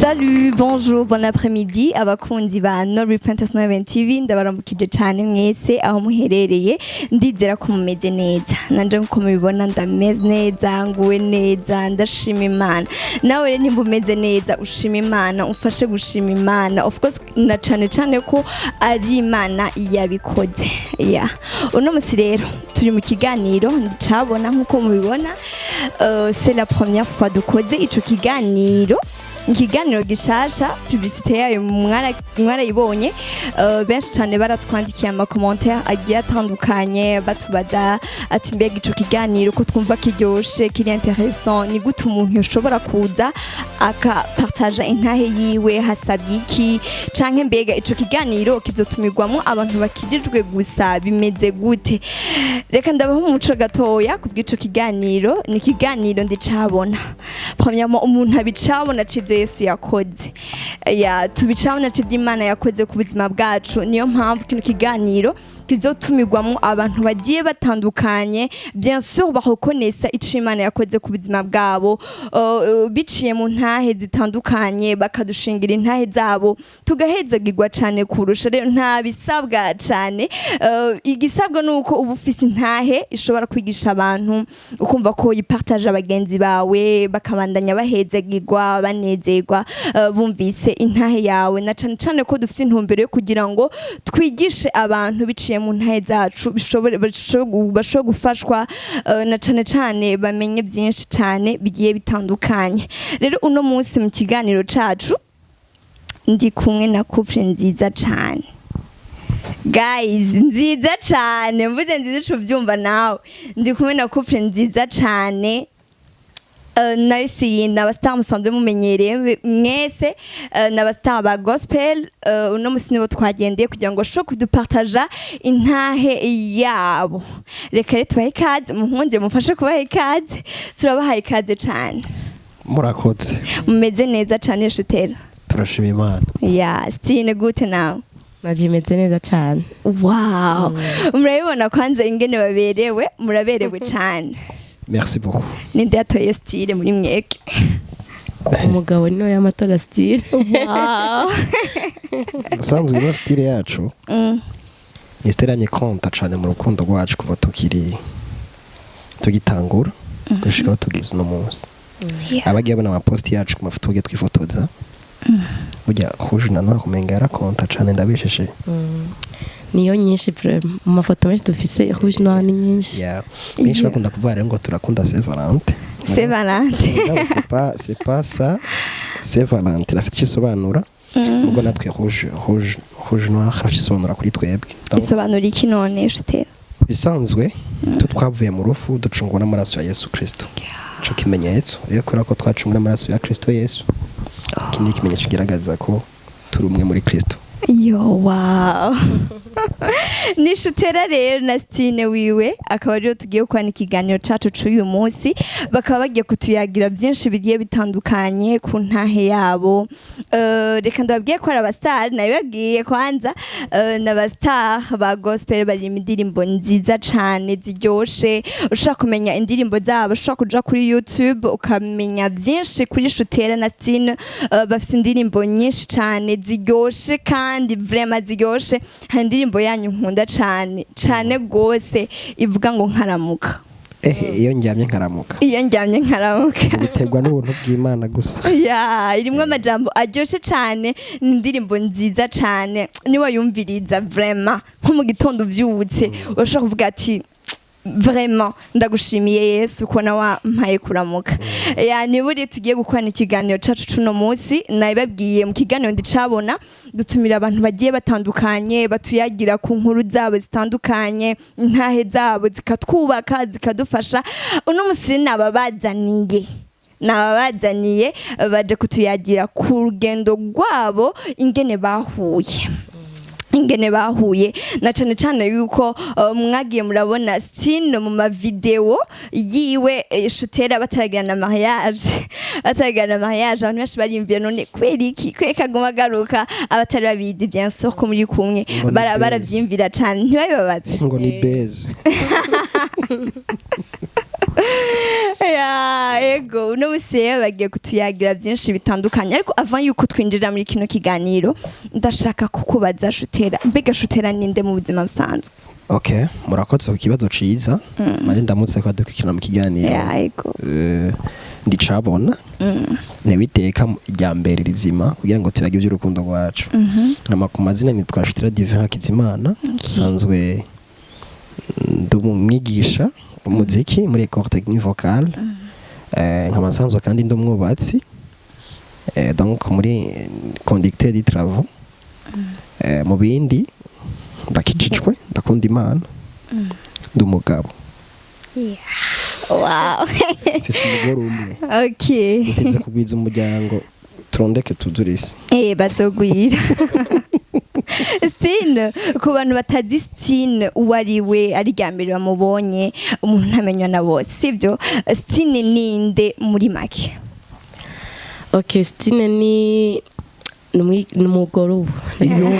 Salut, bonjour, bon après-midi abakunzi ba No Repentance No Event TV. Ndabaramukije cyane mwese aho muherereye. Ndizera ko mumeze neza, nanje nkuko mubibona ndameze neza, nguwe neza, ndashima Imana. Nawe rero nimba umeze neza, ushima Imana, umfashe gushima Imana, of course, na cane cane ko ari Imana yabikoze. Yeah. Uno musi rero turi mu kiganiro ndicabona. Nkuko mubibona, c'est la première fois dukoze ico kiganiro, ikiganiro gishasha. Publicité yayo mwarayibonye. Benshi cyane baratwandikiye ama commentaire agiye atandukanye, batubaza ati: "Mbega ico kiganiro ko twumva kiryoshe, kiri intéressant, ni gute umuntu yoshobora kuza akapartaja intahe yiwe? Hasabwa iki? Canke mbega ico kiganiro kizotumirwamo abantu bakirijwe gusa? Bimeze gute?" Reka ndabaho umuco gatoya kubw'ico kiganiro. Ni ikiganiro ndicabona. Premièrement, umuntu abicabona c'ivyo Yesu yakoze, ya tubicabona c'ivyo Imana yakoze ku buzima bwacu. Niyo mpamvu kino kiganiro kizotumirwamo abantu bagiye batandukanye, bien sûr bareconnaissa ico Imana yakoze ku buzima bwabo, biciye mu ntahe zitandukanye, bakadushingira intahe zabo, tugahezagirwa cane kurusha. Rero nta bisabwa cane. Igisabwa ni uko uba ufise intahe ishobora kwigisha abantu, ukumva ko yipartage abagenzi bawe, bakabandanya bahezagirwa, banezerwa, bumvise intahe yawe, na cane cane ko dufise intumbero yo kugira ngo twigishe abantu biciye mu ntahe zacu, bashobore gufashwa, na cane cane bamenye byinshi cane bigiye bitandukanye. Rero uno munsi mu kiganiro cacu ndi kumwe na couple nziza cane, guys, nziza cane. Mvuze nziza uca uvyumva nawe. Ndi kumwe na couple nziza cane. Nayo si ni abastar musanzwe mumenyereye mwese, ni abastar ba gospel. Uno musi nibo twagendeye kugira ngo bashobore kudupartaja intahe yabo. Reka rero tubahe ikaze. Munkundire mufashe kubaha ikaze. Turabahaye ikaze cane. Murakoze. Mumeze neza cane, Shutera? Turashima Imana. Ya Stine, gute nawe? Naje imeze neza cyane. Wow, murabibona kwanza ingene baberewe. Muraberewe cane. Merci beaucoup. Ninde yatoye style muri mwebwe? Umugabo niwe y'amatora style. Wow. Usanzwe ino style yacu ni style yamye konta cane mu rukundo rwacu kuva tukiri tugitangura gushika aho tugeze uno munsi. Abagiye babona amaposti yacu ku mafoto tugiye twifotoza, burya rouge na noir umenga yarakonta cane, ndabisheshe. Niyo nyinshi vraiment. Mu mafoto menshi dufise, rouge noir ni nyinshi. Yeah. Benshi bakunda kuvuga rero ngo turakunda Saint Valentin. Saint Valentin. Mugabo c'est pas ça. Saint Valentin irafite icyo isobanura, ubwo natwe rouge noir irafite icyo isobanura kuri twebwe. Donc, Isobanura iki none, Shutera? Bisanzwe tu twavuye mu rufu, ducungwa n'amaraso ya Yesu Kristo. Ico kimenyetso rero, kubera ko twacungwa n'amaraso ya Kristo Yesu, iki ni ikimenyetso kigaragaza ko turi umwe muri Kristo. Yo, wow! Ni Shutera rero na Stine wiwe, akaba ariyo tugiye gukorana ikiganiro cacu c'uyu munsi. Bakaba bagiye kutuyagira byinshi bigiye bitandukanye ku ntahe yabo. Reka ndababwiye ko ari abastar, nabibabwiye kwanza, ni abastar ba gospel, baririmba indirimbo nziza cane ziryoshe. Ushobora kumenya indirimbo zabo, ushobora kuja kuri YouTube ukamenya byinshi kuri Shutera na Stine. Bafite indirimbo nyinshi cane ziryoshe, kandi vraiment ziryoshe. Hari indirimbo yanyu nkunda cane cane gose ivuga ngo "Nkaramuka". Ehe, "Iyo ndyamye nkaramuka". "Iyo ndyamye nkaramuka". Biterwa n'ubuntu bw'Imana gusa. Ya, irimwo amajambo aryoshe cane. Ni indirimbo nziza cane. Niwayumviriza vraiment nko mu gitondo uvyutse, urashobora kuvuga ati: "Vraiment ndagushimiye Yesu kubona wampaye kuramuka." Ya, ni buri tugiye gukorana ikiganiro cacu cuno munsi. Nabibabwiye, mu kiganiro ndicabona dutumira abantu bagiye batandukanye, batuyagira ku nkuru zabo zitandukanye, intahe zabo zikatwubaka, zikadufasha. Uno musi nababazaniye, baje kutuyagira ku rugendo rwabo, ingene bahuye, na cane cane yuko mwagiye murabona Stine mu mavideo yiwe, Shutera bataragirana mariage. Abantu benshi bariyumvira: "None kubera iki, kubera ko aguma agaruka?" Abatari babizi, bien sûr, ko muri kumwe, Ngo ni buzz. baravyiyumvira cane, ntibabibabaze. Ngo ni buzz. Ya, ego, uno musi rero bagiye kutuyagira byinshi bitandukanye, ariko avant yuko twinjira muri kino kiganiro, ndashaka kukubaza, Shutera, mbega Shutera ninde mu buzima busanzwe? Okay, murakoze ku kibazo ciza. Maze ndamutse ko dukurikirana mu kiganiro. Ya, ego. Ndicabona ntewiteka rya mbere rizima kugira ngo turage iby'urukundo rwacu. Ama ku mazina nitwa Shutera Divin Hakizimana, nsanzwe ndi umwigisha w'umuziki muri École Technique Vocale. Nkaba nsanzwe kandi ndi umwubatsi, donc muri conducteur des travaux. Mu bindi, ndakijijwe, ndakunda Imana, ndi umugabo. Mfise umugore umwe. Niteze kugwiza umuryango, turondeke tuzure isi. Bazogwira. Stine, ku bantu batazi Stine uwo ari we, ari rya mbere bamubonye, umuntu ntamenywa na bose, sibyo? Stine ninde muri make? Ok, Stine ni ni umugore ubu. Iyo.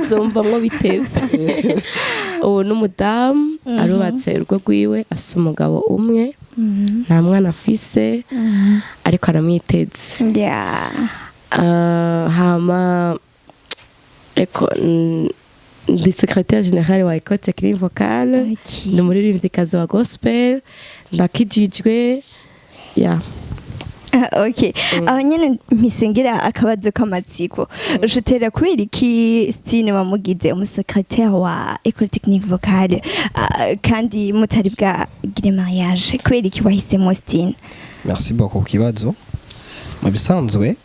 Nzumvamwo bitevye. Ubu ni umudamu arubatse urugo rwiwe, afise umugabo umwe, nta mwana afise, ariko aramwiteze. Hama eko ndi secrétaire général wa École Technique Vocale. Ndi umuririmvyikazi wa gospel, ndakijijwe, ya. Okay, aho nyene mpise ngira akabazo k'amatsiko. Shutera, kubera iki Stine wamugize umusecrétaire wa École Technique Vocale, kandi mutari bwagire mariage? Kubera iki wahisemo Stine? Merci beaucoup ku kibazo. Mu bisanzwe,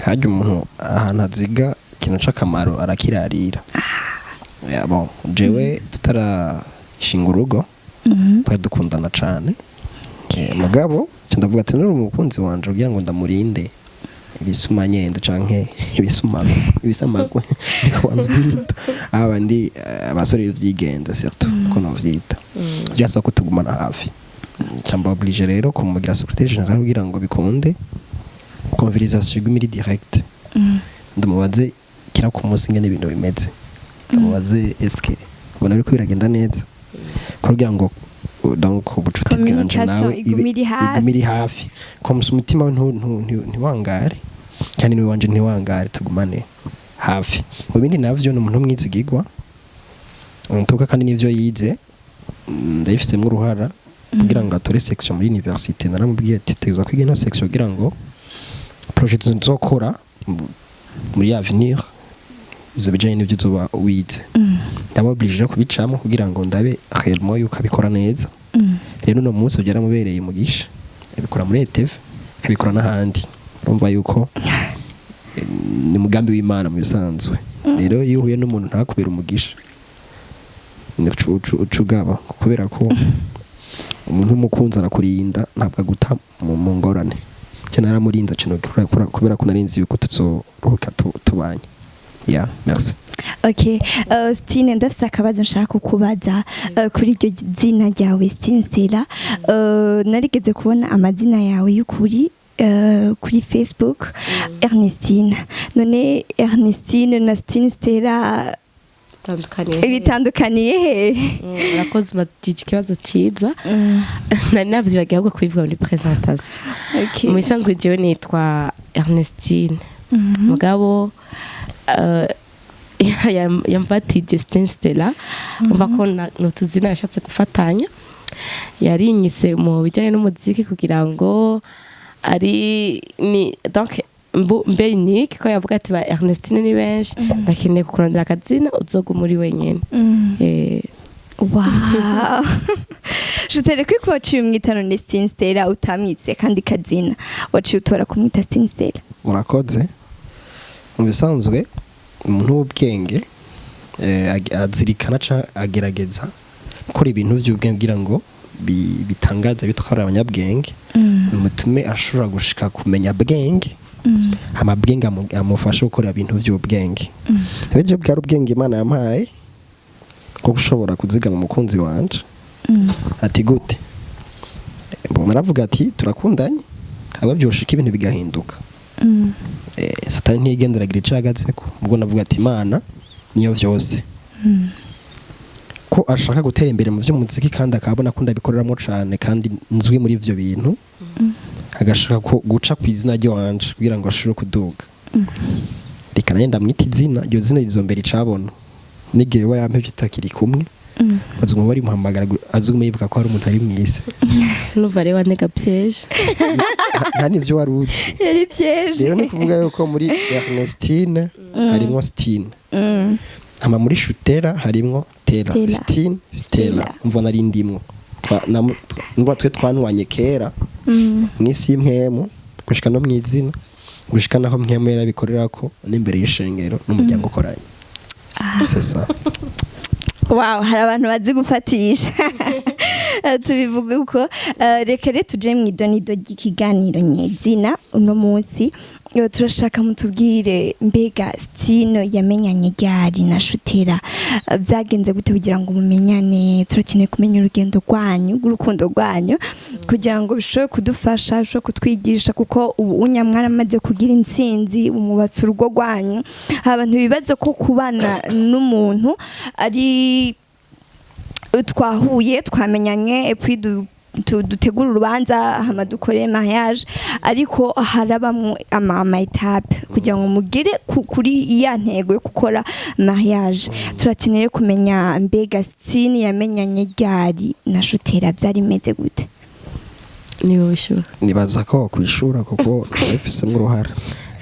harya umuntu ahantu aziga ikintu c'akamaro arakirarira. Ya, bon, jewe tutarashinga urugo twari dukundana cane. Mugabo nca ndavuga ati nuri umukunzi wanje, kugira ngo ndamurinde ibisumanyende canke ibisumagwe, ibisamagwe niko bavyita, aba ndi abasore b'ivyigenza, surtout ko novyita, byasaba ko tugumana hafi. Nca mba obligé rero kumugira secrétaire général kugira ngo bikunde conversation igume iri direct, ndamubaze kira ku munsi ingene ibintu bimeze, ndamubaze eske ubona biriko biragenda neza, kugira ngo donc ubucuti bwanje Communication nawe igume iri hafi. Igume iri hafi, comme ça umutima we ntiwangare, kandi niwe wanje ntiwangare, tugumane hafi. Mu bindi navyo, ni umuntu w'umwizigirwa ntuka, kandi n'ivyo yize ndabifitemo uruhara kugira ngo atore section muri université. Naramubwiye ati tegerezwa kwiga ino section kugira ngo projet nzokora muri avenir izo bijanye n'ivyo uzoba wize. Ndaba obligé kubicamo kugira ngo ndabe réellement yuko abikora neza. Rero uno munsi byaramubereye umugisha, abikora muri ETV, akabikora n'ahandi. Urumva yuko ni umugambi w'Imana mu bisanzwe. Rero iyo uhuye n'umuntu ntakubera umugisha, ni uca ugaba, kubera ko umuntu w'umukunzi arakurinda, ntabwo aguta mu ngorane. Cyo naramurinze cyane kubera ko narinzi yuko tuzoruhuka tubanye. Ya, merci. Okay, Stine, ndafise akabazo nshaka kukubaza kuri iryo zina ryawe Stine Stella. Narigeze kubona amazina yawe y'ukuri kuri Facebook, Ernestine. None Ernestine na Stine Stella Tandukaniye? Bitandukaniye he? Urakoze, ubajije ikibazo cyiza. Nari navyibagiye ahubwo kubivuga muri présentation. Mu bisanzwe jewe nitwa Ernestine, mugabo yambatije Stine Stella. Umva ko n'utuzina yashatse gufatanya, yarinyise mu bijyanye n'umuziki kugira ngo ari ni donc mbe unique, ko yavuga ati ba Ernestine ni benshi, ndakeneye kukurondera akazina uzoguma uri wenyine. Wow. Shutera, ko waciye umwita none Stine Stella, utamwitse kandi kazina, waciye utora kumwita Stine Stella? Murakoze. Mu bisanzwe, umuntu w'ubwenge azirikana ca agerageza gukora ibintu by'ubwenge kugira ngo bitangaze bitwara abanyabwenge, bimutume ashobora gushika kumenya bwenge, hama bwenge amufashe gukora ibintu by'ubwenge. Rero bwari ubwenge Imana yampaye bwo gushobora kuzigama umukunzi wanje. Ati gute? Mbona aravuga ati turakundanye, haba byoshika ibintu bigahinduka. Satani ntiyigenderagira ico ahagazeko. Ubwo navuga ati Imana niyo vyose. Ko ashaka gutera imbere mu vy'umuziki, kandi akabona ko ndabikoreramo cane kandi nzwi muri ivyo bintu, agashaka ko guca ku izina ry'iwanje kugira ngo ashobore kuduga. Reka nanjye ndamwita izina, iryo zina rizombera icabona n'igihe we yampevye itakiri kumwe, bazoguma barimuhamagara, azoguma yibuka ko hari umuntu ari mw'isi. Numva rero wanega piège. Nta n'ivyo wari uzi. Yari piège. Rero ni kuvuga yuko muri Ernestine harimwo Stine, hama muri Shutera harimwo Tera. Stella. Stine, Stella. Stella. Umva, nari ndimwo. Numva twe twanwanye kera mw'isi y'impwemu, gushika no mw'izina, gushika naho mpwemu yarabikorera ko n'imbere y'ishengero n'umuryango ukoranye. C'est ça. Wow, hari abantu bazi gufatisha, tubivuga uko. Reka rero tuje mu idonido ry'ikiganiro nyezina uno munsi. Turashaka mutubwire, mbega Stino yamenyanye ryari na Shutera? Byagenze gute kugira ngo mumenyane? Turakeneye kumenya urugendo rwanyu rw'urukundo rwanyu kugira ngo bishobore kudufasha, bishobore kutwigisha, kuko ubu unya mwaramaze kugira intsinzi, umubatse urugo rwanyu. Abantu bibaza ko kubana n'umuntu ari twahuye, twamenyanye, et puis dutegura urubanza, hama dukore mariage, ariko harabamwo ama étapes kugira ngo mugere kuri ya ntego yo gukora mariage. Turakeneye kumenya, mbega Stine yamenyanye ryari na Shutera? Byari bimeze gute? Niba wishura. Nibaza ko kwishura kuko nabifisemo uruhara.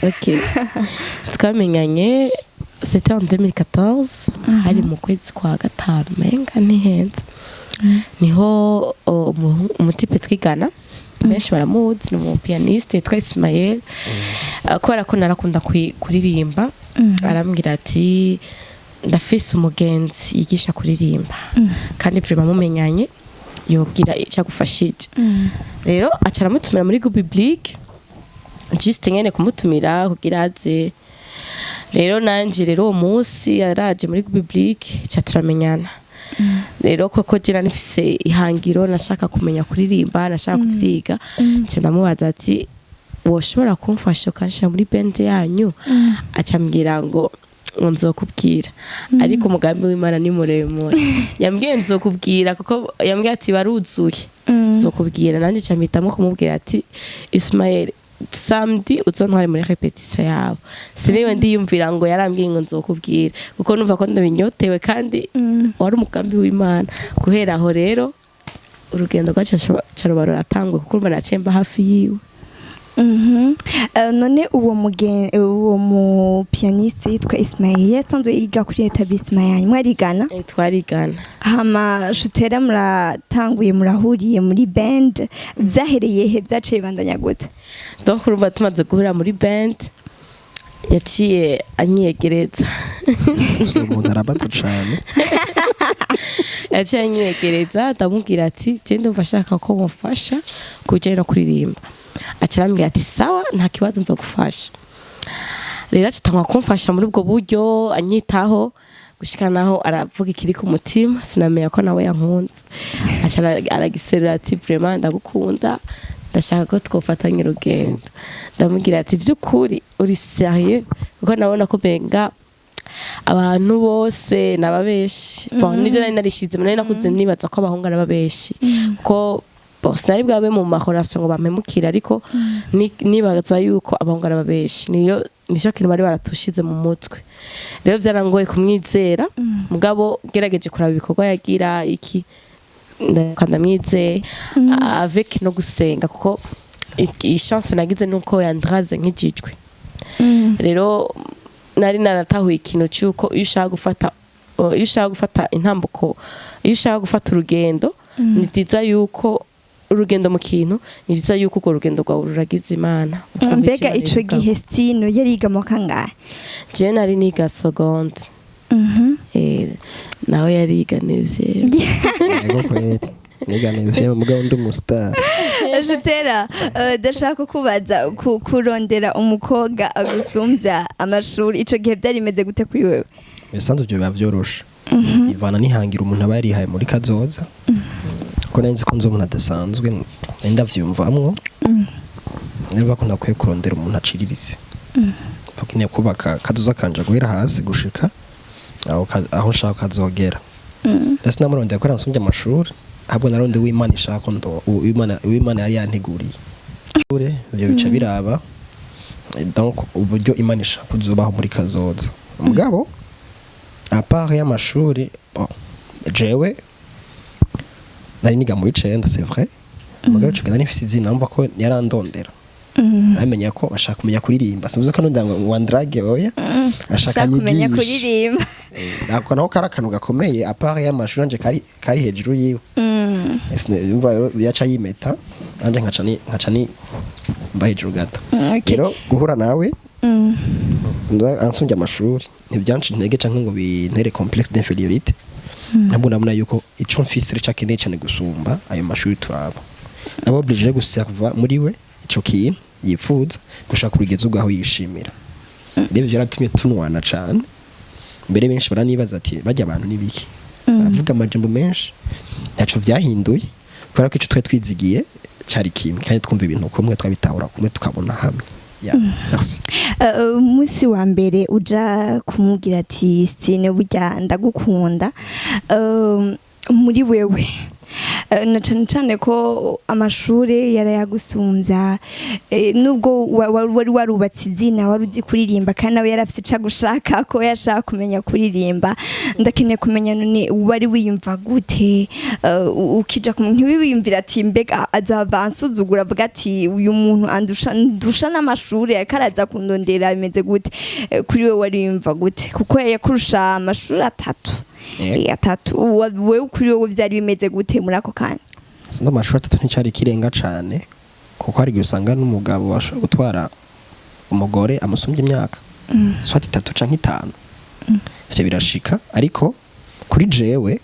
Ok, twamenyanye, c'était en 2014, hari mu kwezi kwa gatanu, menga ntihenze. Niho umutipe twigana, benshi baramuzi, ni umupianiste yitwa Ismael. Kubera ko narakunda kuririmba, arambwira ati: "Ndafise umugenzi yigisha kuririmba, kandi vraiment mumenyanye yobwira icyo agufashije." Rero aca aramutumira muri groupe biblique, juste nyene kumutumira kugira aze. Rero nanje rero uwo munsi yaraje muri groupe biblique, ca turamenyana. Rero koko jye nifise ihangiro, nashaka kumenya kuririmba, nashaka kuvyiga, nca ndamubaza ati: "Woshobora kumfasha ukanshira muri band yanyu?" Aca ambwira ngo nzokubwira, ariko umugambi w'Imana ni muremure. Yambwiye nzokubwira kuko yambwiye ati: "Baruzuye, nzokubwira." Nanjye nca mpitamo kumubwira ati: "Ismael, samedi uzontware muri répétition yabo." Siniwe ndiyumvira ngo yarambwiye ngo nzokubwira, kuko numva ko ndabinyotewe kandi wari umugambi w'Imana. Guhera aho rero urugendo rwacu ruba ruratangwa, kuko urumva naciye mba hafi yiwe. None uwo mu pianiste yitwa Ismail yasanzwe yiga kuri établissement yanyu? Mwarigana? Twarigana. Hama Shutera muratanguye, murahuriye muri band, vyahereye he? Vyaciye bibandanya gute? Donc urumva tumaze guhura muri band, yaciye anyiyegereza. Gusa umuntu arabaza cane. Yaciye anyiyegereza, ndamubwira ati: "Je ndumva ashaka ko mufasha ku bijyanye no kuririmba." Aca arambwira ati: "Sawa, nta kibazo, nzogufasha." Rero acitangwa kumfasha muri ubwo buryo, anyitaho gushika naho aravuga ikiri ku mutima. Sinamenya ko nawe yankunze. Aca aragiserura ati: "Vraiment ndagukunda, ndashaka ko twofatanya urugendo." Ndamubwira ati: "By'ukuri uri sérieux?" Kuko nabona ko benga abantu bose nababeshi. Bon, nibyo nari narishize, nari nakuze nibaza ko abahungu ari ababeshi, kuko bon, sinari bwabe mu ma relations ngo bampemukire, ariko nibaza yuko abahungu ari ababeshi. Niyo nicyo kintu bari baratushize mu mutwe. Rero byarangoye kumwizera, mugabo gerageje kuraba ibikorwa yagira iki, ndamwizeye avec no gusenga, kuko chance nagize nuko yandraze nk'ijijwe. Rero nari naratahuye ikintu cy'uko iyo ushaka gufata intambuko, iyo ushaka gufata urugendo, ni byiza yuko urugendo mu kintu, ni byiza yuko urwo rugendo rwawe ruragize Imana. Ukumva Mbega icyo Imana ico ivugaho. gihe Stino yariga mu kangahe? Jewe nari niga seconde. Nawe yariga neuvième. Yego kweri, niga neza, mugabo ndi umustar. Shutera, ndashaka kubaza, kurondera umukobwa agusumbya amashuri ico gihe byari bimeze gute kuri wewe? Ibisanzwe ibyo biba vyoroshe, ivana nihangira umuntu aba yarihaye muri kazoza, ko nari nzi ko nzi umuntu adasanzwe, nari ndavyumvamwo. Niba ko nakwiye kurondera umuntu aciriritse, mfa nkeneye kubaka kazoza kanje guhera hasi gushika aho aho nshaka kazogera. Ndetse namurondeye ko yansumbye amashuri, ahubwo narondeye uw'Imana ishaka ko uw'Imana yari yanteguriye. Ishure, ivyo bica biraba. Donc uburyo Imana ishaka kuzubaho muri kazoza. Mugabo à part y'amashuri, bon, jewe nari niga muri 9, c'est vrai, mugabo ico gihe nari mfise izina, numva ko yarandondera, aramenya ko ashaka kumenya kuririmba. Simvuze ko nunda ngo wandrague, oya, ashaka Ushaka kumenya anyigishe. kuririmba. Ako naho kari akantu gakomeye à part y'amashuri, nanje kari hejuru yiwe. Yumva yaca yimeta, nanje nkaca ni mba hejuru gato. Rero guhura nawe ansumbya amashuri ntibyanca intege canke ngo bintere complexe d'infériorité. Ntabwo nabona yuko ico mfise arico akeneye cyane gusumba ayo mashuri. Turaba nabo obligé guserva muri we ico kintu yipfuza gushaka urugezi rwaho yishimira. Rero ivyo byaratumye tunwana cane. Mbere benshi baranibaza ati: "Bajya abantu nibiki baravuga amajambo menshi?" Ntaco vyahinduye, kubera ko ico twari twizigiye cyari kimwe, kandi twumva ibintu kumwe, twabitahura kumwe, tukabona hamwe. Yeah, merci. Umunsi wa mbere uja kumubwira ati: "Stine, burya ndagukunda," muri wewe, na cane cane ko amashure yarayagusumbya, nubwo wari warubatse izina, wari uzi kuririmba, kandi nawe yari afise ico agushaka ko yashaka kumenya kuririmba, ndakeneye kumenya none wari wiyumva gute? Ukija ntiwiyumvira ati: "Mbega azohava ansuzugura, avuga ati uyu muntu andusha ndusha n'amashuri, ariko araza kundondera, bimeze gute?" Kuri wewe wari wiyumva gute, kuko yakurusha amashuri atatu? Atatu. Wewe kuri wowe vyari bimeze gute muri ako kanya? Sinzi, amashuri atatu nticyari kirenga cane, kuko hari igihe usanga n'umugabo ashobora gutwara umugore amusumbya imyaka soit 3 canke 5, ivyo birashika. Ariko kuri jewe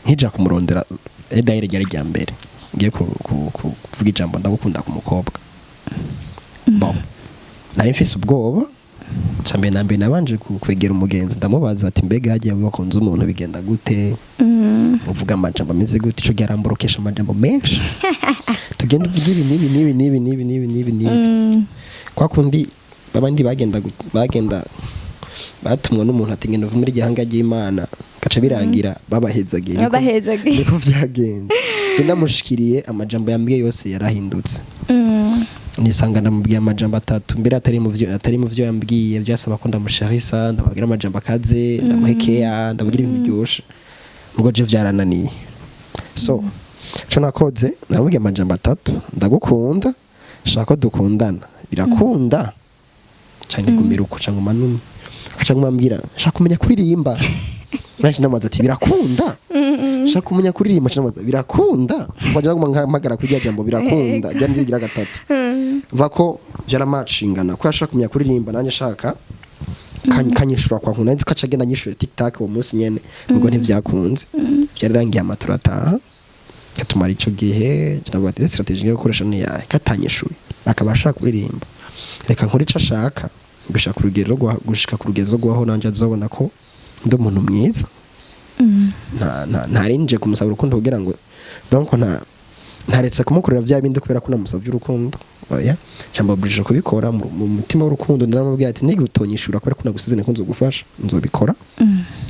nkija kumurondera, d'ailleurs ryari rya mbere ngiye kuvuga ijambo "ndagukunda" ku mukobwa. Bon, nari mfise ubwoba. Ca mbere na mbere nabanje kwegera umugenzi, ndamubaza ati: "Mbega hagiye wakunze umuntu bigenda gute? Uvuga amajambo ameze gute?" Ico gihe aramborokesha amajambo menshi: "Tugenda uvuge ibi n'ibi n'ibi n'ibi n'ibi n'ibi n'ibi n'ibi." Kwa kundi abandi bagenda batumwa n'umuntu ati: "Ngenda uve muri gihanga ry'Imana," gaca birangira babahezagiye. Babahezagiye. Niko vyagenze. Njye ndamushikiriye, amajambo yambwiye yose yarahindutse. Nisanga ndamubwiye amajambo atatu mbere atari mu vyo yambwiye. Byasaba ko ndamusharisa, ndamubwira amajambo akaze, ndamuhekeya, ndamubwira ibintu biryoshe, ubwo je vyarananiye. So ico nakoze, naramubwiye amajambo atatu: "Ndagukunda, shaka ko dukundana, birakunda canke gumira uko canke umanumye?" Akaca ambwira: "Shaka kumenya kuririmba." Nanje ndamaze ati: "Birakunda, shaka kumenya kuririmba." Nca ndamaze: "Birakunda?" Wagira ngo mpagara kuri rya jambo "birakunda" rya niryo gatatu, va ko vyaramacingana ko yashaka kumenya kuririmba, nanjye ashaka kanyishura kwa nkunda. Nzi ko aca agenda anyishuye tic tac uwo munsi nyene, ubwo ntivyakunze, vyararangiye. Amatura ataha, katumara ico gihe. Ndavuga ati: "Stratégie ngiye gukoresha ni yahe? Katanyishuye akaba ashaka kuririmba, reka nkore ico ashaka gushika ku rugero rwaho nanje azobona ko ndi umuntu mwiza." Nta ntarinje kumusaba urukundo kugira ngo, donc ntaretse kumukorera vya bindi kubera ko namusavye urukundo, oya, cyangwa obligé kubikora mu mutima w'urukundo. Ndaramubwira ati: "Nige utonyishura kubera ko nagusize, niko nzogufasha, nzobikora."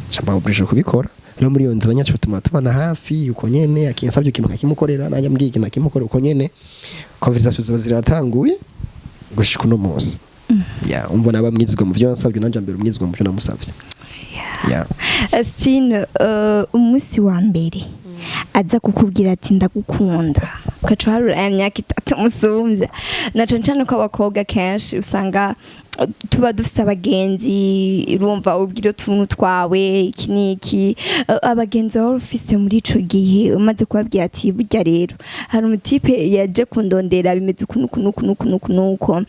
Cyangwa obligé kubikora. Rero muri iyo nzira nyacu tuma tubana hafi uko nyene, akinsabye ikintu nkakimukorera, nanjye ambwiye ikintu nkakimukorera uko nyene. Conversation ziba ziratanguye gushika uno munsi. Ya, umva, naba mwizigwa mu vyo yansabye, nanje mbere umwizigwa mu vyo namusavye. Ya. Stine, umunsi wa mbere aza kukubwira ati: "Ndagukunda," ugaca uharura aya myaka 3 musumbya, na cane cane ko abakobwa kenshi usanga tuba dufise abagenzi, urumva, ubwira utuntu twawe iki n'iki. Abagenzi wari ufise muri ico gihe, umaze kubabwira ati: "Burya rero hari umutipe yaje kundondera, bimeze uku n'uku n'uku n'uku n'uku n'uko,"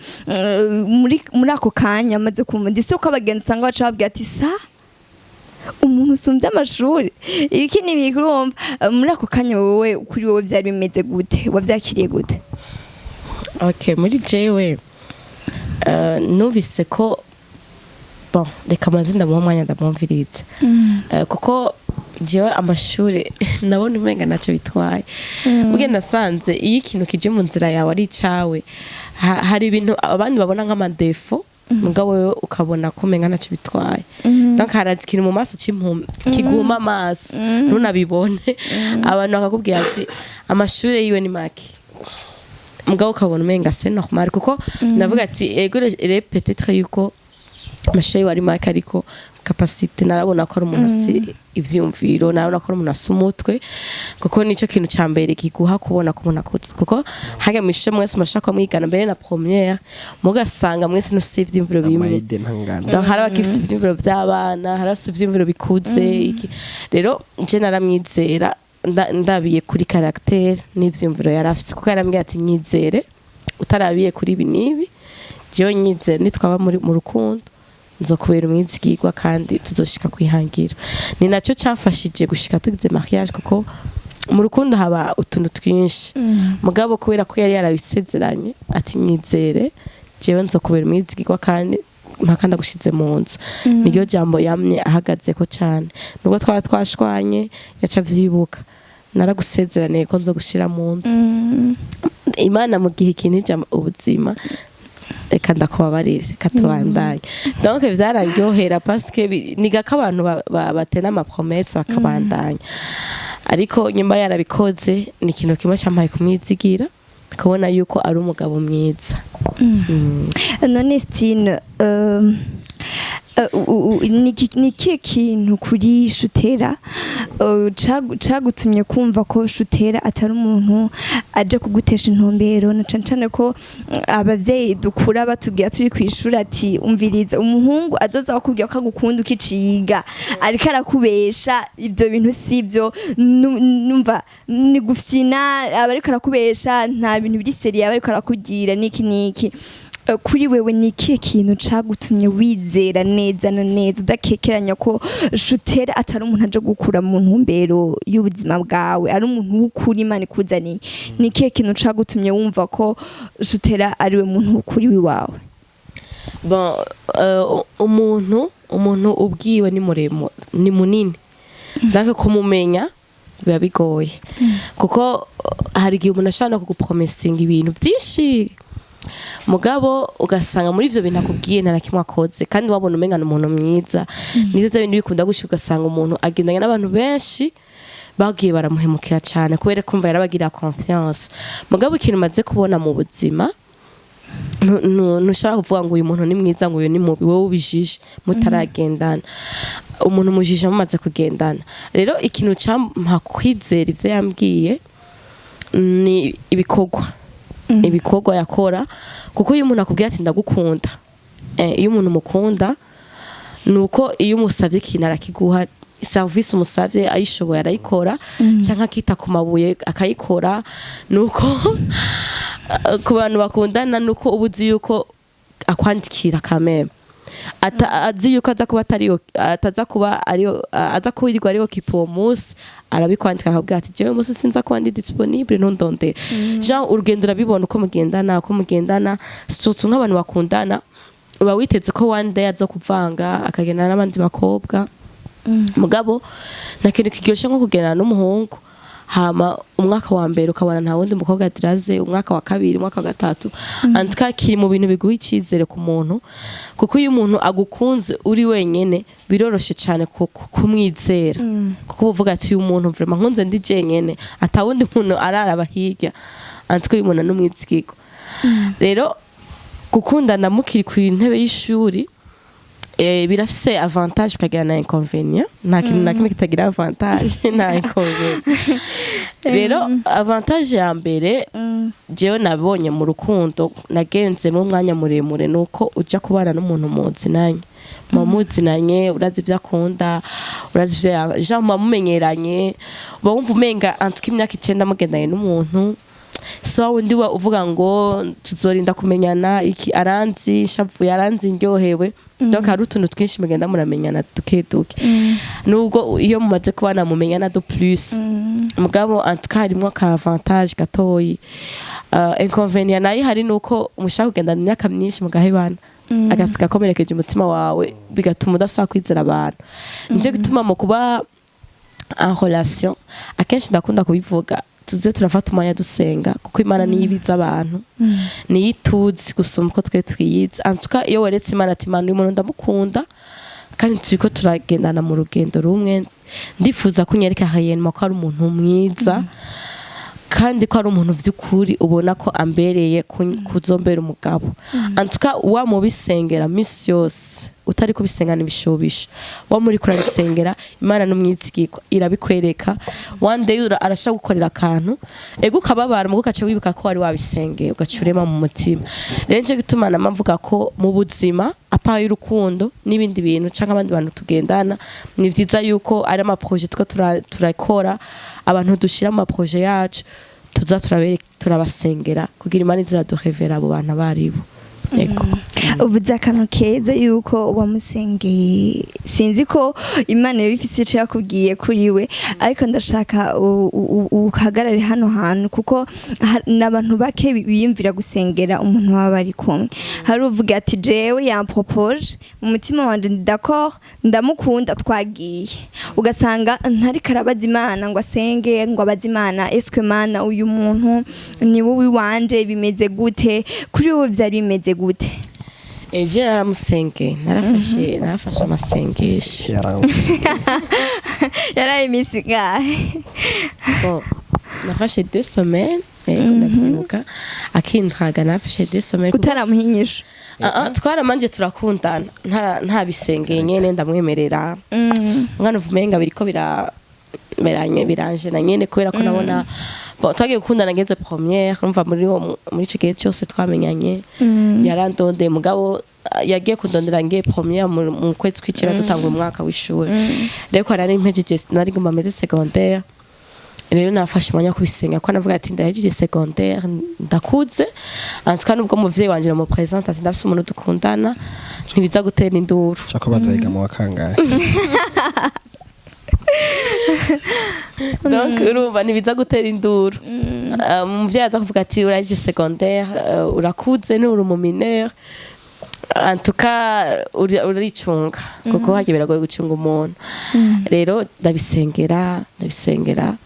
muri ako kanya amaze kumva, ndetse ko abagenzi usanga baca babwira ati: "Sa umuntu usumbya amashuri, iki ni ibiki?" Urumva, muri ako kanya wowe, kuri wowe byari bimeze gute? Wabyakiriye gute? Okay, muri jewe numvise ko, bon, reka amaze ndamuha umwanya ndamwumviriza. Kuko jewe amashuri ndabona umenga ntacyo bitwaye. Burya nasanze iyo ikintu kije mu nzira yawe ari icawe, hari ibintu abandi babona nk'amadéfauts, mugabo wewe ukabona ko umenga ntacyo bitwaye. Donc haraza ikintu mu maso c'impumi kiguma amaso, ntunabibone. Abantu bakakubwira ati amashure yiwe ni make, mugabo ukabona umenga c'est normal, kuko ndavuga ati ego rero, peut-être yuko amashure yiwe ari make, ariko capacité narabona ko ari umuntu afise ivyiyumviro, narabona ko ari umuntu afise umutwe, kuko nico kintu ca mbere kiguha kubona ko umuntu akuze, kuko hajya mw'ishure mwese murashaka mwigana mbere na première, mugasanga mwese ntufise ivyiyumviro bimwe. Ama idées ntangana. Donc hari abakifise ivyiyumviro vy'abana, hari abafise ivyiyumviro bikuze. Iki rero je naramwizera ndabiye kuri caractère n'ivyiyumviro yari afise, kuko yarambwiye ati nyizere utarabiye kuri ibi n'ibi, jewe nyizere, nitwaba muri mu rukundo nzokubera umwizigirwa kandi tuzoshika kwihangira. Ni nacyo camfashije gushika tugize mariage, kuko mu rukundo haba utuntu twinshi, mugabo kubera ko yari yarabisezeranye ati nyizere, jewe nzokubera umwizigirwa kandi mpaka ndagushize mu nzu, niryo jambo yamye ahagazeko cyane. Nubwo twaba twashwanye, yaca avyibuka: naragusezeraniye ko nzogushira mu nzu. Imana mu gihe ikintu ija ubuzima, reka ndakubabarire, reka tubandanye. Donc vyararyohera parce que ni gake abantu batena ama promesses bakabandanya, ariko nyuma yarabikoze ni ikintu kimwe campaye kumwizigira, kubona yuko ari umugabo mwiza. None Stine, ni ikihe kintu kuri Shutera cagutumye kumva ko Shutera atari umuntu aje kugutesha intumbero, na cane cane ko abavyeyi dukura batubwira turi kw'ishuri ati umviriza, umuhungu azoza akubwira ko agukunda ukiciga ariko arakubesha, ivyo bintu sivyo, numva ni gufyina, aba ariko arakubesha, nta bintu biri sérieux aba ariko arakubwira, niki niki. Kuri wewe ni ikihe kintu cagutumye wizera neza na neza udakekeranya ko Shutera atari umuntu aje gukura mu ntumbero y'ubuzima bwawe, ari umuntu w'ukuri Imana ikuzaniye? Ni ikihe kintu cagutumye wumva ko Shutera ari we muntu w'ukuri wiwawe? Bon, umuntu ubwiwe ni muremure, ni munini, donc kumumenya biba bigoye, kuko hari igihe umuntu ashobora no kugupromesinga ibintu byinshi, mugabo ugasanga muri ivyo bintu akubwiye nta na kimwe akoze, kandi wabona umenga ni umuntu mwiza. Nivyo vya bindi bikunda gushika, ugasanga umuntu agendanye n'abantu benshi bagiye baramuhemukira cyane kubera kumva yarabagirira confiance. Mugabo ikintu umaze kubona mu buzima, ntushobora kuvuga ngo uyu muntu ni mwiza, ngo uyu ni mubi, wowe ubijije mutaragendana. Umuntu mujije mumaze kugendana. Rero ikintu campa kwizera ivyo yambwiye ni ibikorwa yakora, kuko iyo umuntu akubwiye ati ndagukunda, iyo umuntu umukunda nuko iyo umusavye ikintu arakiguha, service umusavye ayishoboye arayikora, cyangwa akita ku mabuye akayikora. Nuko ku bantu bakundana nuko uba uzi yuko akwandikira kameme, azi yuko aza kuba atari ataza kuba ariyo, aza kuwirirwa ariyo kipo uwo munsi, arabikwandika akabwira ati jewe umunsi sinza kuba ndi disponible, ntundondere. Jean urugendo urabibona uko mugendana, surtout nk'abantu bakundana, uba witeze ko one day aza kuvanga akagendana n'abandi bakobwa. Mugabo nta kintu kiryoshe nko kugendana n'umuhungu, hama umwaka wa mbere ukabona nta wundi mukobwa adiraze, umwaka wa kabiri, umwaka wa gatatu. En tout cas kiri mu bintu biguha icyizere ku muntu, kuko iyo umuntu agukunze uri wenyene biroroshe cyane kumwizera, kuko uba uvuga ati uyu muntu vraiment nkunze ndi jenyene, ata wundi muntu araraba hirya. En tout cas uyu muntu n'umwizigirwa. Rero gukundana mukiri ku ntebe y'ishuri birafise avantage bikagira na inconvénient. Nta kintu na kimwe kitagira avantage na inconvénient. Rero avantage ya mbere jewe nabonye mu rukundo nagenzemo umwanya muremure nuko uja kubana n'umuntu muzinanye, muba muzinanye, urazi ibyo akunda, urazi ivyo jean muba mumenyeranye, uba wumva umenga antuka imyaka 9 mugendanye n'umuntu si wa wundi wa uvuga ngo tuzorinda kumenyana iki, aranzi nshavuye, aranzi ndyohewe. Donc hari utuntu twinshi mugenda muramenyana duke duke, nubwo iyo mumaze kubana mumenyana de plus. Mugabo en tout cas harimwo ka avantage gatoyi. Inconvénient nayo hari nuko mushaka kugendana imyaka myinshi mugahebana, agasiga akomerekeje umutima wawe, bigatuma udashobora kwizera abantu. Nico gituma mu kuba en relation akenshi ndakunda kubivuga, tuze turafata umwanya dusenga, kuko Imana niyo ibiza abantu, niyo ituzi gusumba uko twe twiyizi. En tout cas iyo weretse Imana ati Imana, uyu muntu ndamukunda. Kandi turiko turagendana mu rugendo rumwe. Ndifuza ko unyereka réellement ko ari umuntu mwiza, kandi ko ari umuntu vy'ukuri ubona ko ambereye kuzombera umugabo. En tout cas, wa mubisengera misi yose, utari kubisengana ibishobisho, wa muri kurabisengera, Imana n'umwizigirwa irabikwereka. One day arashaka gukorera akantu, ego ukababara, mugo ugaca wibuka ko wari wabisengeye, ugaca urema mu mutima. Rero nico gituma nama mvuga ko mu buzima apa y'urukundo n'ibindi bintu canke abandi bantu tugendana, ni vyiza yuko ari ama projets two turakora, abantu dushira mu ma projets yacu, tuza turabasengera kugira Imana iziraduhevera abo bantu abaribo. Yego. Uvuze akantu keza yuko wamusengeye. Sinzi ko Imana yoba ifise ico yakubwiye kuri we, ariko ndashaka uhagarare hano hantu, kuko n'abantu bake biyumvira gusengera umuntu baba bari kumwe. Hari uvuga ati: "Jewe yampropoje, mu mutima wanje ndi d'accord, ndamukunda, twagiye." Ugasanga ntariko arabaza Imana ngo asenge, ngo abaze Imana: "Eske Mana, uyu muntu ni wowe wanje, bimeze gute?" Kuri wowe vyari bimeze gute? Eje naramusengeye, narafashe amasengesho. Yaranze. Yaraye iminsi ngahe? Bon, nafashe 2 semaines, yego, ndavyibuka akindraga, nafashe 2 semaines. Utaramuha inyishu? Ah, ah, twaramanje turakundana nta bisengeye nyene, ndamwemerera. Umwana uvumenga biriko bira biranye biranje na nyene, kubera ko nabona, bon, twagiye gukundana ngeze première. Urumva muri ico gihe cyose twamenyanye yarandondeye, mugabo yagiye kundondera ngiye première mu kwezi kw'icenda, dutanga umwaka w'ishuri. Rero ko nari mpejeje, nari nguma meze secondaire. Rero nafashe umwanya wo kubisenga, ko navuga ati: "Ndahejeje secondaire, ndakuze." En tout cas, nubwo umuvyeyi wanje namu présente ati: "Ndafise umuntu dukundana," ntibiza gutera induru. Shaka bazayiga mu wa kangahe? Donc urumva ntibiza gutera induru. Umuvyeyi aza kuvuga ati: "Urahejeje secondaire, urakuze, nturi umu mineur." En tout cas, uricunga, kuko hagiye biragoye gucunga umuntu. Rero ndabisengera, ndabisengera,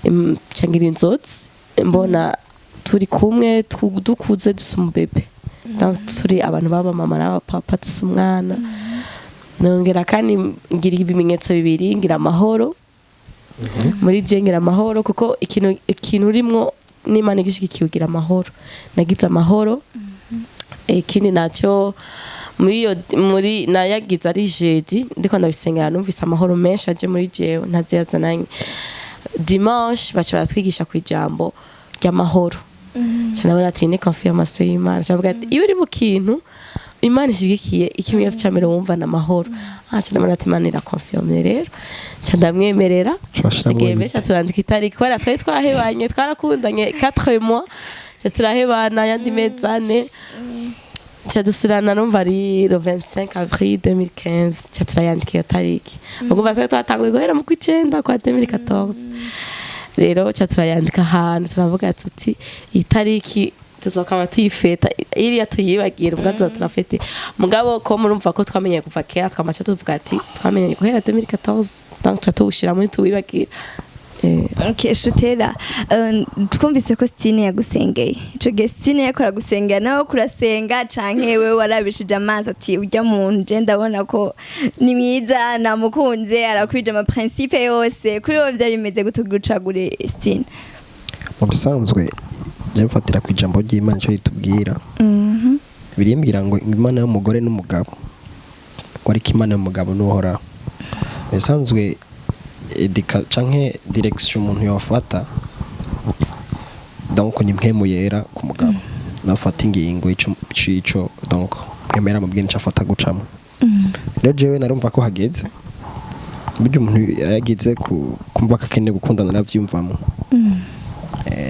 nca ngira inzozi mbona turi kumwe, dukuze, dusa umubebe. Donc turi abantu baba mama n'abapapa, dusa umwana. Nongera kandi ngira ibimenyetso bibiri: ngira amahoro muri je, ngira amahoro, kuko ikintu urimwo n'Imana igishigikiye ugira amahoro. Nagize amahoro. Ikindi nacyo, muri iyo muri nayagize ari jeudi, ndiko ndabisengera, numvise amahoro menshi aje muri jewe ntaziyazananye. Dimanche baca baratwigisha ku ijambo ry'amahoro. Cyane ati: "Ni confirmation y'Imana." Cyavuga ati: "Iyo uri mu kintu Imana ishigikiye, ikimenyetso cya mbere wumva ni amahoro." Ah, cyane ati: "Imana irakonfirme." Rero nca ndamwemerera. Turashiramo. Tugiye benshi, turandika itariki, kubera twari twahebanye, twarakundanye 4 mois, nca turahebana ayandi mezi 4, nca dusubirana. Numva ari le 25 avril 2015, nca turayandika iyo tariki. Ubwo twari twatanguye guhera mu kw'icenda kwa 2014. Rero nca turayandika ahantu, turavuga tuti: "Iyi tariki tuzokama tuyifeta, iriya tuyibagira ubwo tuza turafete." Mugabo ko murumva ko twamenye kuva kera, twamaca tuvuga ati twamenye guhera 2014, donc tuca tuwushiramo, tuwibagira. Okay, Shutera, twumvise ko Stine yagusengeye. Ico gihe Stine yakora gusengera, nawe kurasenga, canke wewe warabishije amaso ati: "Urya muntu je ndabona ko ni mwiza, namukunze, arakwije ama principe yose"? Kuri wowe vyari bimeze gute gucagure Stine? Mu bisanzwe njya mfatira ku ijambo ry'Imana icyo ritubwira. Birimbwira ngo Imana y'umugore n'umugabo, ngo ariko Imana y'umugabo n'Uhoraho. Mu bisanzwe edika canke direction umuntu yofata, donc ni Mpwemu Yera ku mugabo nafata ingingo ico cico, donc Mpwemu Yera mubwira ico afata gucamo. Rero jewe narumva ko hageze. Burya umuntu yagize kumva ko akeneye gukundana aravyiyumvamo.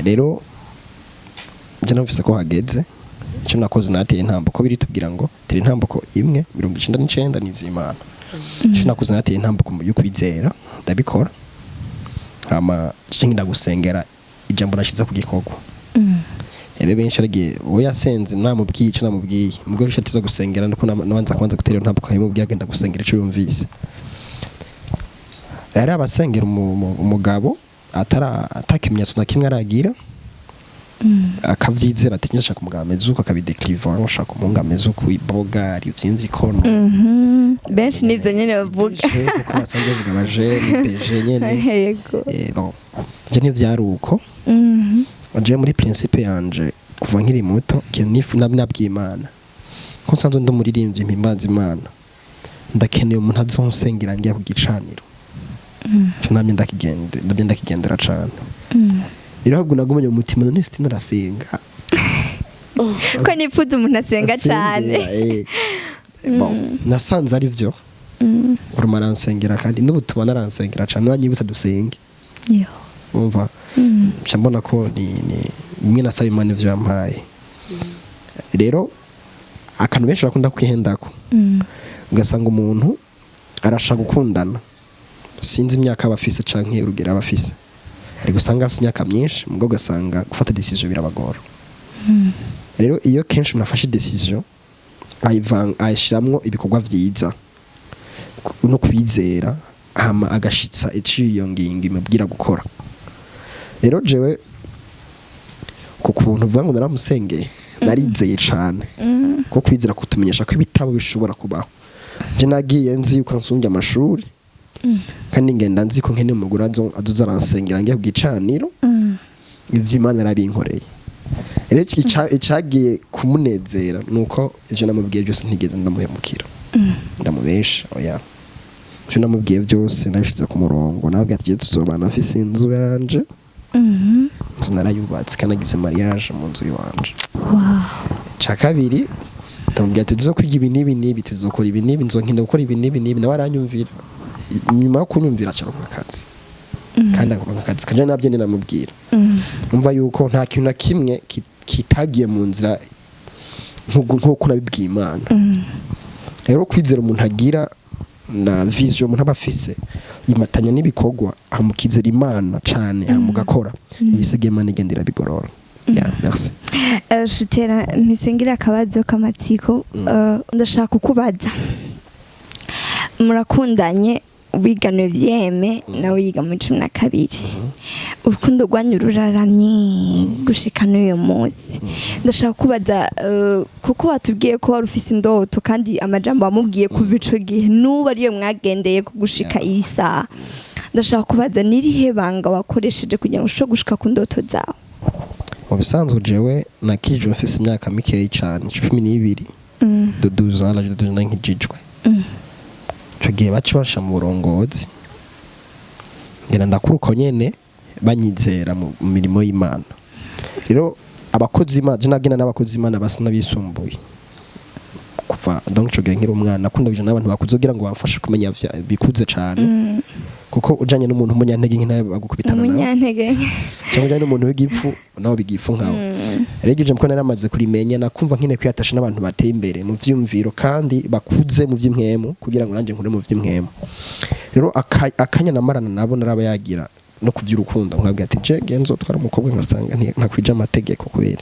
Rero njye numvise ko hageze. Icyo nakoze, nateye intambuko. Biritubwira ngo tera intambuko imwe, 99 ni iz'Imana. Icyo nakoze, nateye intambuko mu by'ukwizera, ndabikora, hama nca ngenda gusengera ijambo nashize ku gikorwa. Rero benshi aragiye uwo yasenze namubwiye icyo namubwiye, mubwo inshuti zo gusengera nuko nabanza kubanza gutera iyo ntambuko, nkabimubwira, agenda gusengera icyo yumvise. Rero abasengera umugabo atara atakimenyetso na kimwe aragira. Akavyizera ati nshaka umugabo ameze uko, akabidekriva, nshaka umuhungu ameze uku, iboga rivyinze ikono. Benshi nivyo nyene bavuga. BG, kuko basanzwe bavuga abajene BG nyene. Bon, je ntivyari uko. Je muri principe yanje kuva nkiri muto, ikintu nifu nabwiye Imana ko nsanzwe ndi umuririmbyi mpimbaza Imana, ndakeneye umuntu azonsengera ngiye ku gicaniro. Ico namye ndakigende, ndamye ndakigendera cane. Rero ahubwo nagumanye mu mutima, none Stine arasenga? Ko nipfuza umuntu asenga cane. Asengera. Bon, nasanze ari vyo. Uruma aransengera, kandi n'ubu tubona aransengera cane, nanyibutsa dusenge. Yo. Umva, nca mbona ko ni bimwe nasaba Imana, ivyo yampaye. Rero akantu benshi bakunda kwihendako, ugasanga umuntu arashaka gukundana, sinzi imyaka aba afise canke urugero aba afise, ariko usanga afise imyaka myinshi, mugabo ugasanga gufata décision birabagora. Rero iyo kenshi umuntu afashe décision, ayishiramwo ibikorwa vyiza no kwizera, hama agashitsa ico iyo ngingo imubwira gukora. Rero jewe ku kuntu uvuga ngo naramusengeye, narizeye cane, ko kwizera kutumenyesha ko ibitabo bishobora kubaho. Je nagiye nzi yuko ansumbya amashuri, kandi ngenda nzi ko nkeneye umugore azoza aransengera ngiye ku gicaniro. Ivyo Imana yarabinkoreye. Rero icagiye kumunezera nuko ivyo namubwiye byose ntigeze ndamuhemukira, ndamubesha, oya. Ivyo namubwiye byose nabishize ku murongo. Nababwiye ati: "Tuzobana mfise inzu yanje." Inzu narayubatse kandi nagize mariage mu nzu iwanje. Ca kabiri, ndamubwira ati tuzokwiga ibi n'ibi n'ibi, tuzokora ibi n'ibi, nzokenda gukora ibi n'ibi n'ibi. Nawe aranyumvira. Nyuma yo kunyumvira, acaronka akazi, kandi akaronka akazi kanje nabyo namubwira. Umva yuko nta kintu na kimwe kitagiye mu nzira nk'uko nabibwiye Imana. Rero kwizera umuntu agira na vision umuntu aba afise imatanya n'ibikorwa, amukizera Imana cane, amugakora ibisigaye, Imana igenda irabigorora. Yeah, merci. Shutera, mpise akabazo k'amatsiko. Ndashaka kukubaza, murakundanye, wiga neuvième, nawe yiga muri 12, urukundo rwanyu ruraramye gushika n'uyu munsi. Ndashaka kubaza, kuko watubwiye ko wari ufise indoto, kandi amajambo wamubwiye kuva ico gihe n'ubu ariyo mwagendeye ku gushika iyi saha. Ndashaka kubaza, nirihe banga wakoresheje kugira ngo ushobore gushika ku ndoto zawe? Mu bisanzwe jewe nakijwe mfise imyaka mikeyi cane, 12, de 12 ans, l'âge de 12 ans nkijijwe. Ico gihe baca basha mu burongozi, ngenda ndakura uko nyene, banyizera mu mirimo y'Imana. Rero abakozi b'Imana, je nagenda n'abakozi b'Imana basa n'abisumbuye kuva donc ico gihe nkiri umwana. Nakunda kuja n'abantu bakuze kugira ngo bamfashe kumenya bikuze cane, kuko ujanye n'umuntu w'umunyantege nke nawe bagukubitana nawe. Umunyantege. Cyangwa ujanye n'umuntu w'igifu nawe bigifu nkawe. Rero iryo jambo ko naramaze kurimenya, nakumva nkeneye kwiyatasha n'abantu bateye imbere mu vyiyumviro kandi bakuze mu vy'impwemu, kugira ngo nanjye nkure mu vy'impwemu. Rero akanya namarana nabo naraba yagira no kuvy'urukundo, nkabwira ati je genzo twara umukobwa ngasanga ntakwije amategeko, kubera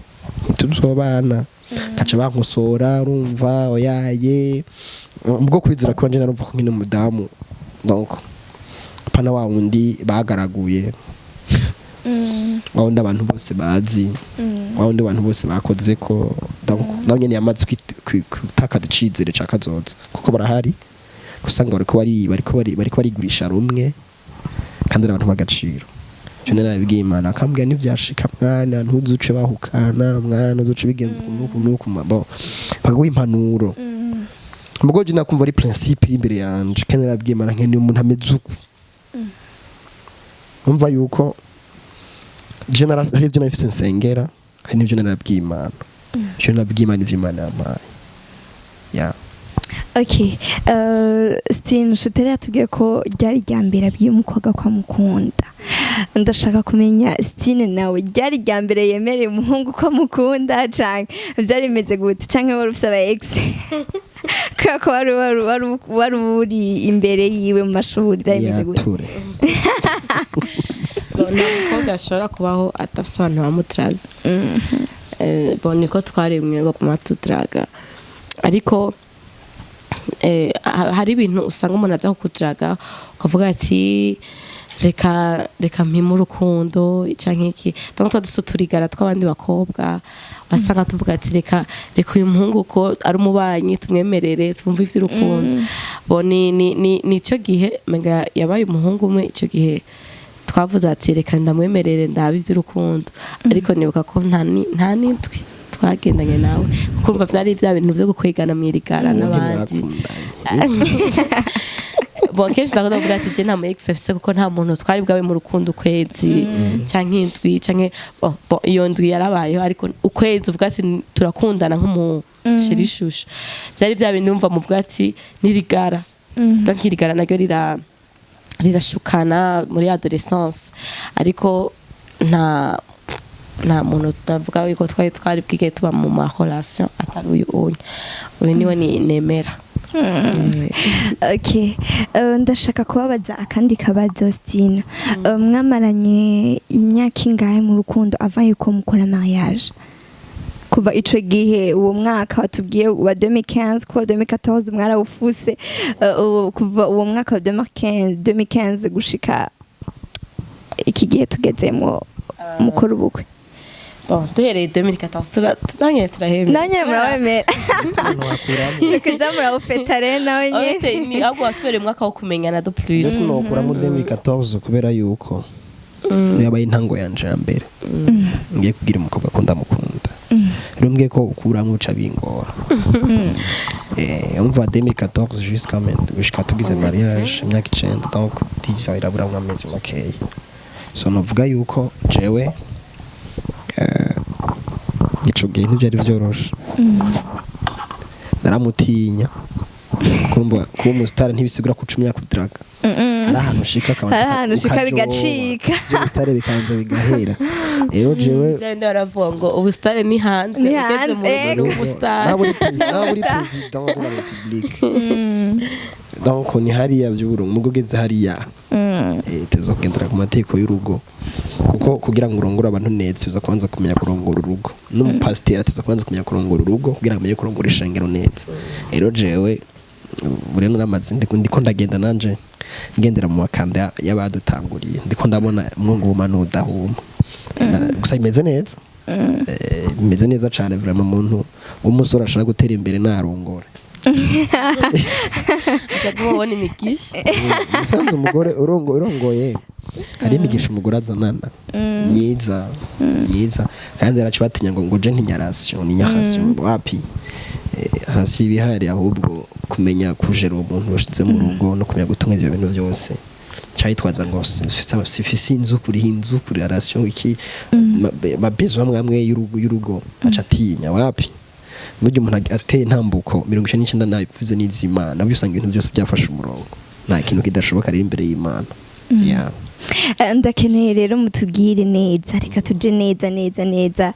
ntituzobana. Kaca bankosora, urumva oyaye, ubwo kwizera ko nje narumva ko nkine umudamu, donc pana wa wundi bagaraguye, wa wundi abantu bose bazi, wa wundi abantu bose bakoze ko, donc nawe nyene yamaze gutakaza icizere ca kazoza, kuko barahari usanga bariko barigurisha rumwe kandi ari abantu b'agaciro. Icyo narabibwiye Imana, akambwira ntivyashika mwana, ntuzuce bahukana mwana, uzuce bigenza uku n'uku n'uku. Bon, bakaguha impanuro. Mugo je nakumva ari principe iri imbere yanje, kandi narabwiye Imana nkeneye umuntu ameze uku. Umva yuko je hari ibyo nafise nsengera, hari n'ibyo narabwiye Imana. Icyo narabwiye Imana, ivyo Imana yampaye, yeah. Okay, Stine, Shutera yatubwiye ko ryari irya mbere abwiye umukobwa ko amukunda. Ndashaka kumenya, Stine nawe ryari irya mbere yemereye umuhungu ko amukunda, canke vyari bimeze gute? Canke wari ufise aba ex, kubera ko wari uri imbere yiwe mu mashuri? Vyari bimeze gute? Yature. Bon, nta mukobwa ashobora kubaho adafise abantu bamutarazi. Bon, niko twaremwe, baguma batutaraga, ariko hari ibintu usanga umuntu aza kukutaraga ukavuga ati Reka reka mpime urukundo canke iki. Donc tuba dufise uturigara tw'abandi bakobwa, wasanga tuvuga ati: "Reka reka uyu muhungu ko ari umubanyi, tumwemerere twumve ivy'urukundo." Bo ni nico gihe menga yabaye umuhungu umwe. Ico gihe twavuze ati: "Reka ndamwemerere ndabe ivy'urukundo." Ariko nibuka ko nta n'indwi twagendanye nawe, kuko urumva vyari vya bintu vyo gukwegana mw'irigara n'abandi. Bon, kenshi ndakunda kuvuga ati je nta mu ex afise, kuko nta muntu twari bwabe mu rukundo ukwezi canke indwi canke bon, iyo ndwi yarabayeho, ariko ukwezi uvuga ati turakundana nk'umu chéri chouchou, vyari vya bindi wumva muvuga ati nirigara. Donc irigara naryo rirashukana muri adolescence, ariko nta muntu navuga yuko twari bwige tuba mu ma relation atari uyu uyu uyu niwe ni nemera. Okay. Ndashaka kubabaza akandi kabazo. Stine, mwamaranye imyaka ingahe mu rukundo avant yuko mukora mariage? Kuva ico gihe, uwo mwaka watubwiye wa 2015, kuva 2014 mwarawufuse, kuva uwo mwaka wa 2015 gushika iki gihe tugezemwo mukora ubukwe. Bon, duhereye 2014 tunanye turahemera. Nawe nyene murawemera kuza murawufeta rero nawe nyene? Orete ni ahubwo watubereye umwaka wo kumenyana de plus. Mbese nokuramo 2014 kubera yuko yabaye intango yanje ya mbere ngiye kubwira umukobwa ko ndamukunda. Rero mbwiye ko ukuramo uca bingora. Umva, 2014 jusqu'à maintenant, gushika tugize mariage, imyaka 9, donc 10 iraburamwo amezi makeya. So novuga yuko jewe ico gihe ntivyari vyoroshe, naramutinya. Kurumva kuba umusitari ntibisigura ko ucumya kudiraga, hari ahantu ushika akabanza Hari ahantu ushika ukajoba. Bigacika. Ivy'ubusitari bikabanza bigahera. Rero jewe Bya bindi baravuga ngo ubusitari ni hanze, Ni ugeze mu hanze, rugo ni umusitari. Nawe uri président de la République, donc ni hariya vy'uburungu mugo ugeze hariya, tuza kugendera ku mategeko y'urugo, kuko kugira ngo urongore abantu neza tuza kubanza kumenya kurongora urugo, n'umupasiteri tuza kubanza kumenya kurongora urugo kugira ngo amenye kurongora ishengero neza. Rero jewe buriya naramaze ndiko ndagenda nanje ngendera mu makanda y'abadutanguriye, ndiko ndabona mwunguma n'udahuma. Gusa bimeze neza. Bimeze neza cane vraiment. Umuntu w'umusore ashaka gutera imbere narongore. Uca kubona imigisha. Ubusanzwe umugore urongoye hari imigisha umugore azanana myiza myiza, kandi baraca batinya ngo je ntinya ration, ni ration wapi. Ration ibihari, ahubwo kumenya kujera uwo muntu washize mu rugo no kumenya gutunga ivyo bintu byose. Cayitwaza ngo sifise inzu, kuriha inzu, kuri ration, iki, ma besoin amwe amwe y'urugo, aca atinya. Wapi, burya umuntu ateye intambuko 99 nabivuze n'iz'Imana, nabyo usanga ibintu byose byafashe umurongo. Nta kintu kidashoboka riri imbere y'Imana. Yeah. Ndakeneye rero mutubwire neza, reka tuje neza neza neza.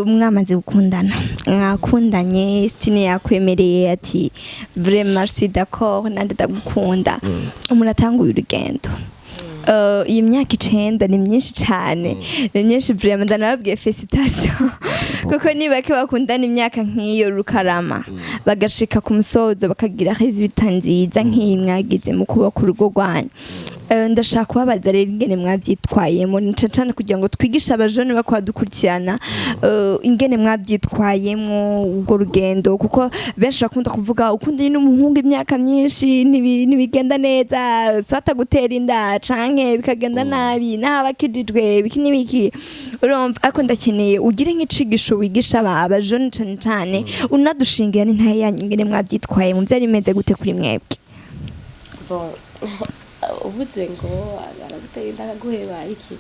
Mwamaze gukundana, mwakundanye, Stine yakwemereye ati: "Vraiment, je suis d'accord, nande ndagukunda." Muratanguye urugendo. Iyi myaka 9 ni myinshi cyane, ni myinshi vraiment. Ndanababwiye félicitations, kuko ni bake bakundana imyaka nk'iyo rukarama, bagashika ku musozo, bakagira résultat nziza nk'iyi mwagize mu kubaka urugo rwanyu. Ndashaka kubabaza rero ingene mwavyitwayemo, ni cane cane kugira ngo twigishe abajene bakwadukurikirana ingene mwavyitwayemo urwo rugendo, kuko benshi bakunda kuvuga ukundanye n'umuhungu imyaka myinshi ntibigenda neza, swata gutera inda canke bikagenda nabi n'abakijijwe, biki n'ibiki, urumva. Ariko ndakeneye ugire nk'icigisho wigisha abajene cane cane, unadushingira n'intahe yanyu ingene mwavyitwayemo, vyari bimeze gute kuri mwebwe? Bon, uvuze ngo aragutera inda akaguheba iki.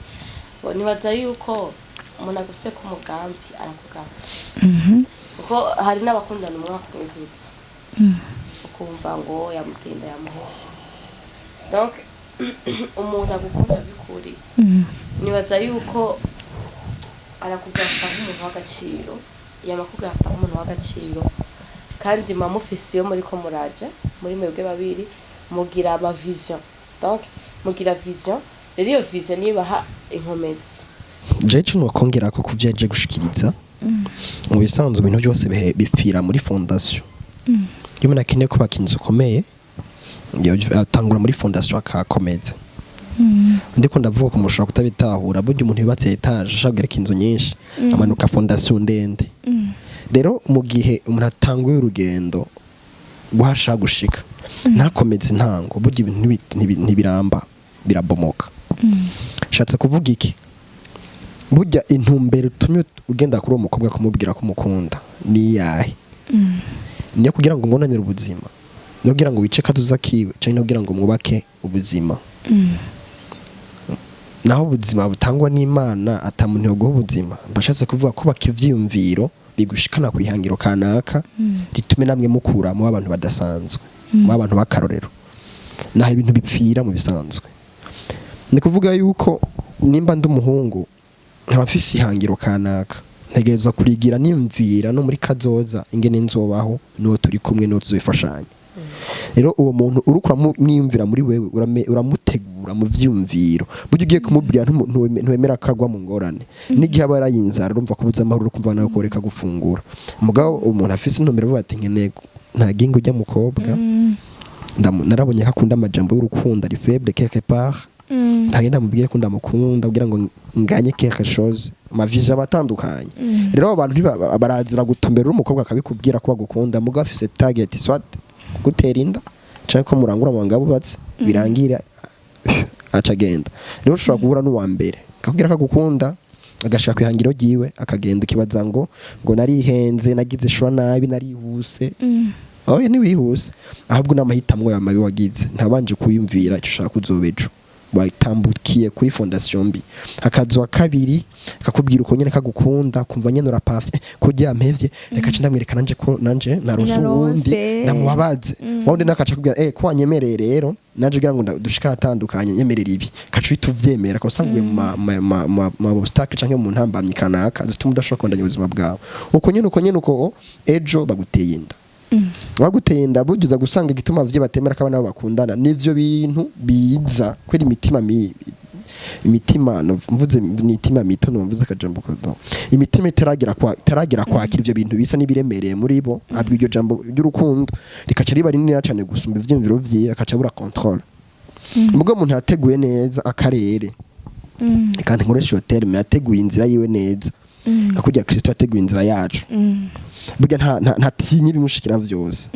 Bon, nibaza yuko umuntu aguse ku mugambi arakugaba, kuko hari n'abakundana umwaka umwe gusa, ukumva ngo yamuteye inda, yamuhevye. Donc umuntu agukunda by'ukuri, nibaza yuko arakugafata nk'umuntu w'agaciro, yamakugafata nk'umuntu w'agaciro, kandi muba mufise iyo muriko muraja muri mwebwe babiri, mugira ama vision. Donc mugira vision, rero iyo vision niyo ibaha inkomezi. Je ico nokongera ko kuvyo yaje gushikiriza, mu bisanzwe ibintu byose bipfira muri fondation. Iyo umuntu akeneye kubaka inzu ikomeye, atangura muri fondation akakomeza. Ndiko ndavuga ko mushobora kutabitahura. Burya umuntu yubatse étage, ashaka kugereka inzu nyinshi, amanuka fondation ndende. Rero mu gihe umuntu atanguye urugendo guhasha gushika, ntakomeze intango, burya ibintu ntibiramba, birabomoka. Shatse kuvuga iki? Burya intumbero utumye ugenda kuri uwo mukobwa kumubwira ko umukunda ni iyahe? Niyo kugira ngo mwonanire ubuzima, niyo kugira ngo wice kazuza kiwe, cyangwa niyo kugira ngo mwubake ubuzima? Naho ubuzima butangwa n'Imana, atamuntu yoguha ubuzima. Mbashatse kuvuga kubaka ivyiyumviro bigushikana ku ihangiro kanaka, ritume namwe mukura mu abantu badasanzwe, mu abantu b'akarorero. Naho ibintu bipfira mu bisanzwe, ni kuvuga yuko nimba ndi umuhungu, nkaba mfise ihangiro kanaka, ntegerezwa kurigira niyumvira no muri kazoza ingene nzobaho n'uwo turi kumwe, n'uwo tuzofashanya. Rero uwo muntu uriko uramwiyumvira muri wewe, uramutegura mu vyiyumviro. Burya ugiye kumubwira, ntiwemera ko agwa mu ngorane. N'igihe aba yaraye inzara, urumva ko ubuze amahoro, uri kumva nawe ko reka gufungura. Mugabo umuntu afise intumbero avuga ati: "Nkeneye nta gingo ujya mukobwa, narabonye ko akunda amajambo y'urukundo, ari faible quelque part, ntagenda mubwire ko ndamukunda kugira ngo nganye quelque chose." Amavision aba atandukanye. Rero abo bantu baraza baragutumbera, uri umukobwa, akabikubwira ko bagukunda, mugabo afise target, soit kugutera inda canke ko murangura amabanga bubatse birangira aca agenda. Rero ushobora guhura n'uwa mbere akakubwira ko agukunda, agashaka kwihangiro ryiwe, akagenda, ukibaza ngo narihenze, nagize shwa nabi, narihuse. Oya, ntiwihuse, ahubwo n'amahitamwo yawe mabi wagize, ntabanje kuyumvira icyo ushaka kuzoba ejo, watambukiye kuri fondation mbi. Akazu wa kabiri akakubwira uko nyene kagukunda, kumva nyene urapafye kurya mpevye, reka ce ndamwereka nanje ko nanje naronse uwundi, Naronse. ndamubabaze. Wawundi nakaca akubwira ko wanyemereye, rero nanje kugira ngo dushike ahatandukanye, nyemerera ibi, kaca uhita uvyemera, ukaba usanga uguye mu ma obstacle canke mu ntambamyi kanaka zituma udashobora kubandanya ubuzima bwawe uko nyene, uko nyene uko. Ejo baguteye inda. Baguteye inda, burya uza gusanga igituma abavyeyi batemera ko abana babo bakundana n'ivyo bintu biza kwera imitima mibi, imitima mvuze imitima mito, no mvuze akajambo ko imitima itaragira kwakira ivyo bintu bisa n'ibiremereye muri bo. Abwo iryo jambo ry'urukundo rikaca riba rinini cyane gusumba ivyiyumviro vyiwe, akaca abura contrôle. Ubwo umuntu yateguye neza akarere, kandi nkoresha iyo terme, yateguye inzira yiwe neza, akurya Kristo yateguye inzira yacu, burya ntatinya ibimushikira vyose.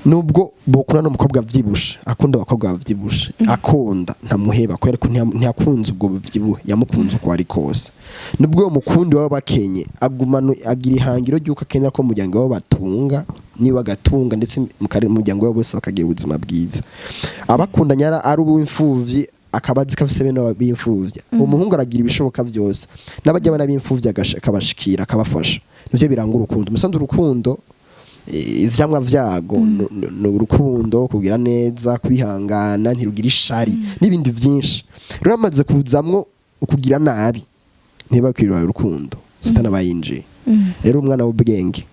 Nubwo bokunda n'umukobwa avyibushe, akunda abakobwa bavyibushe, akunda ntamuheba kubera ko ntiyakunze ubwo buvyibuhe, yamukunze uko ari kose. Nubwo uwo mukundi waba bakenye, agumana agira ihangiro ry'uko akenera ko umuryango wabo batunga, niba agatunga, ndetse mu muryango wabo bose bakagira ubuzima bwiza. Abakundanye ari uw'imfuvyi, akaba azi ko afise bene b'imfuvyi, umuhungu aragira ibishoboka vyose n'abajya abana b'imfuvyi akabashikira, akabafasha. Nivyo biranga urukundo. Musanze urukundo, ivyamwa vyago ni urukundo, kugira neza, kwihangana, ntirugira ishari n'ibindi vyinshi. Rero amaze kuzamwo ukugira nabi, ntibakwiriye urukundo, Satani aba yinjiye. Rero umwana w'ubwenge,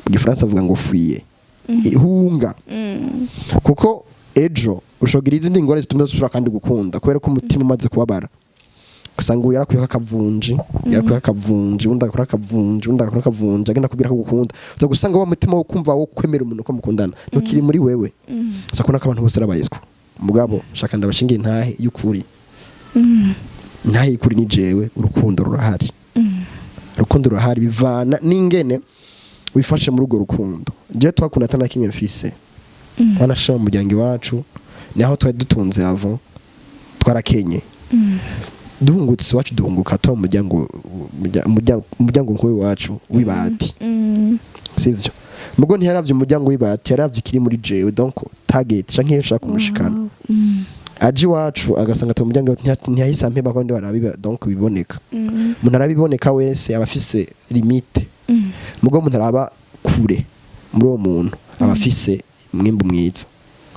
mu Gifaransa avuga ngo "Fuyez", hunga, kuko ejo ushogira izindi ngorane zituma udasubira kandi gukunda, kubera ko umutima umaze kubabara, usanga uyu yarakwiyeho akavunji, yarakwiyeho akavunji, undi agakora akavunji, undi agakora akavunji, agenda akubwira ko agukunda, uza gusanga wa mutima wo kumva wo kwemera umuntu ko mukundana ntukiri muri wewe. Uza kubona ko abantu bose ari abayiswa. Mugabo shaka ndabashingira intahe y'ukuri. Intahe y'ukuri ni jewe: urukundo rurahari, urukundo rurahari, bivana n'ingene wifashe muri urwo rukundo. Jewe twakunda atana kimwe mfise, wanashima mu muryango iwacu niho twari dutunze avant, twarakenye, duhungutse iwacu, duhunguka tuba mu muryango nk'uyu wacu w'ibati, sivyo? Mugo ntiyaravye umuryango w'ibati, yaravye ikiri muri jewe, donc target canke iyo ushaka kumushikana. Aje iwacu agasanga tuba umuryango, ntiyahise ampeba ko ndi barabiba, donc biboneka. Umuntu arabiboneka wese aba afise limite, mugo umuntu araba kure muri uwo muntu aba afise umwimbu mwiza,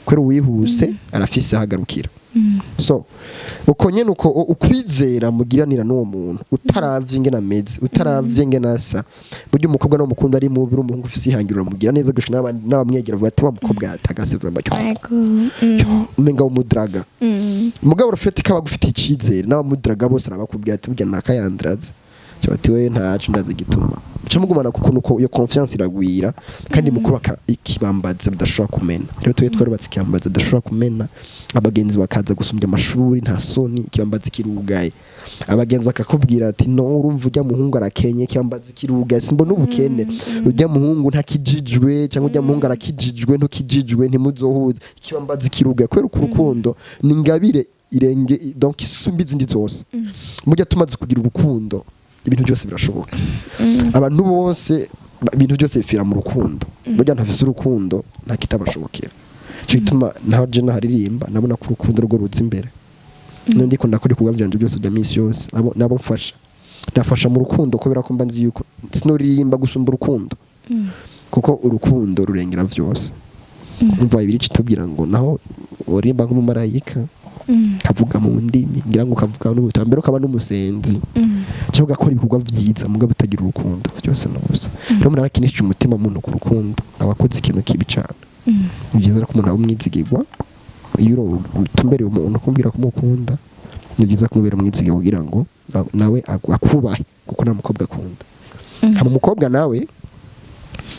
kubera uwihuse arafise ahagarukira. So uko nyene uko ukwizera mugiranira n'uwo muntu, utaravye ingene ameze, utaravye ingene asa. Burya umukobwa no mukunda ari mubi, uri umuhungu ufise ihangiro, uramugira neza gushika n'abandi n'abamwegera bavuga ati: "Wa mukobwa yatagase vraiment, yo umenga w'umudraga." Mugabo urafite ko abagufitiye icizere n'abamudraga bose arabakubwira ati: "Burya nakayandraze." Cyo ati we ntacu ndazi igituma muca mugumana, kuko nuko iyo confiance iragwira kandi mu kubaka ikibambazi bidashobora kumena. Rero tuye twarubatse ikibambazi bidashobora kumena, abagenzi bakaza gusumbya amashuri, nta soni, ikibambazi kirugaye. Abagenzi bakakubwira ati: "No urumva ujya muhungu arakenye." Ikibambazi kirugaye, simbona ubukene. Ujya muhungu ntakijijwe cyangwa ujya muhungu arakijijwe, ntukijijwe, ntimuzohuza. Ikibambazi kirugaye kubera uko urukundo ni ingabire irenge, donc isumba izindi zose. Mujya tumaze kugira urukundo, ibintu byose birashoboka. Abantu bose ibintu byose bipfira mu rukundo. Burya ntafise urukundo, nta kitabashobokera. Cyo gituma naho je naharirimba, nabona ko urukundo rwo ruza imbere. None ndiko ndakora ibikorwa byanje byose bya misi yose, nabo mfasha, ndafasha mu rukundo, kubera ko mba nzi yuko sinoririmba gusumba urukundo, kuko urukundo rurengera vyose. Umva, ibiri kitubwira ngo naho uririmba nk'umumarayika, kavuga mu ndimi, ngira ngo kavuga n'ubutambere, ukaba n'umusenzi cyangwa ugakora ibikorwa vyiza mugabo utagira urukundo, byose n'ubusa. Rero umuntu arakinishije umutima muntu ku rukundo, aba akoze ikintu kibi cane. Ni byiza ko umuntu aba umwizigirwa. Iyo utumbereye umuntu kumbwira ko umukunda, ni byiza kumubera umwizigirwa kugira ngo nawe akubahe, kuko nta mukobwa akunda. Hama umukobwa nawe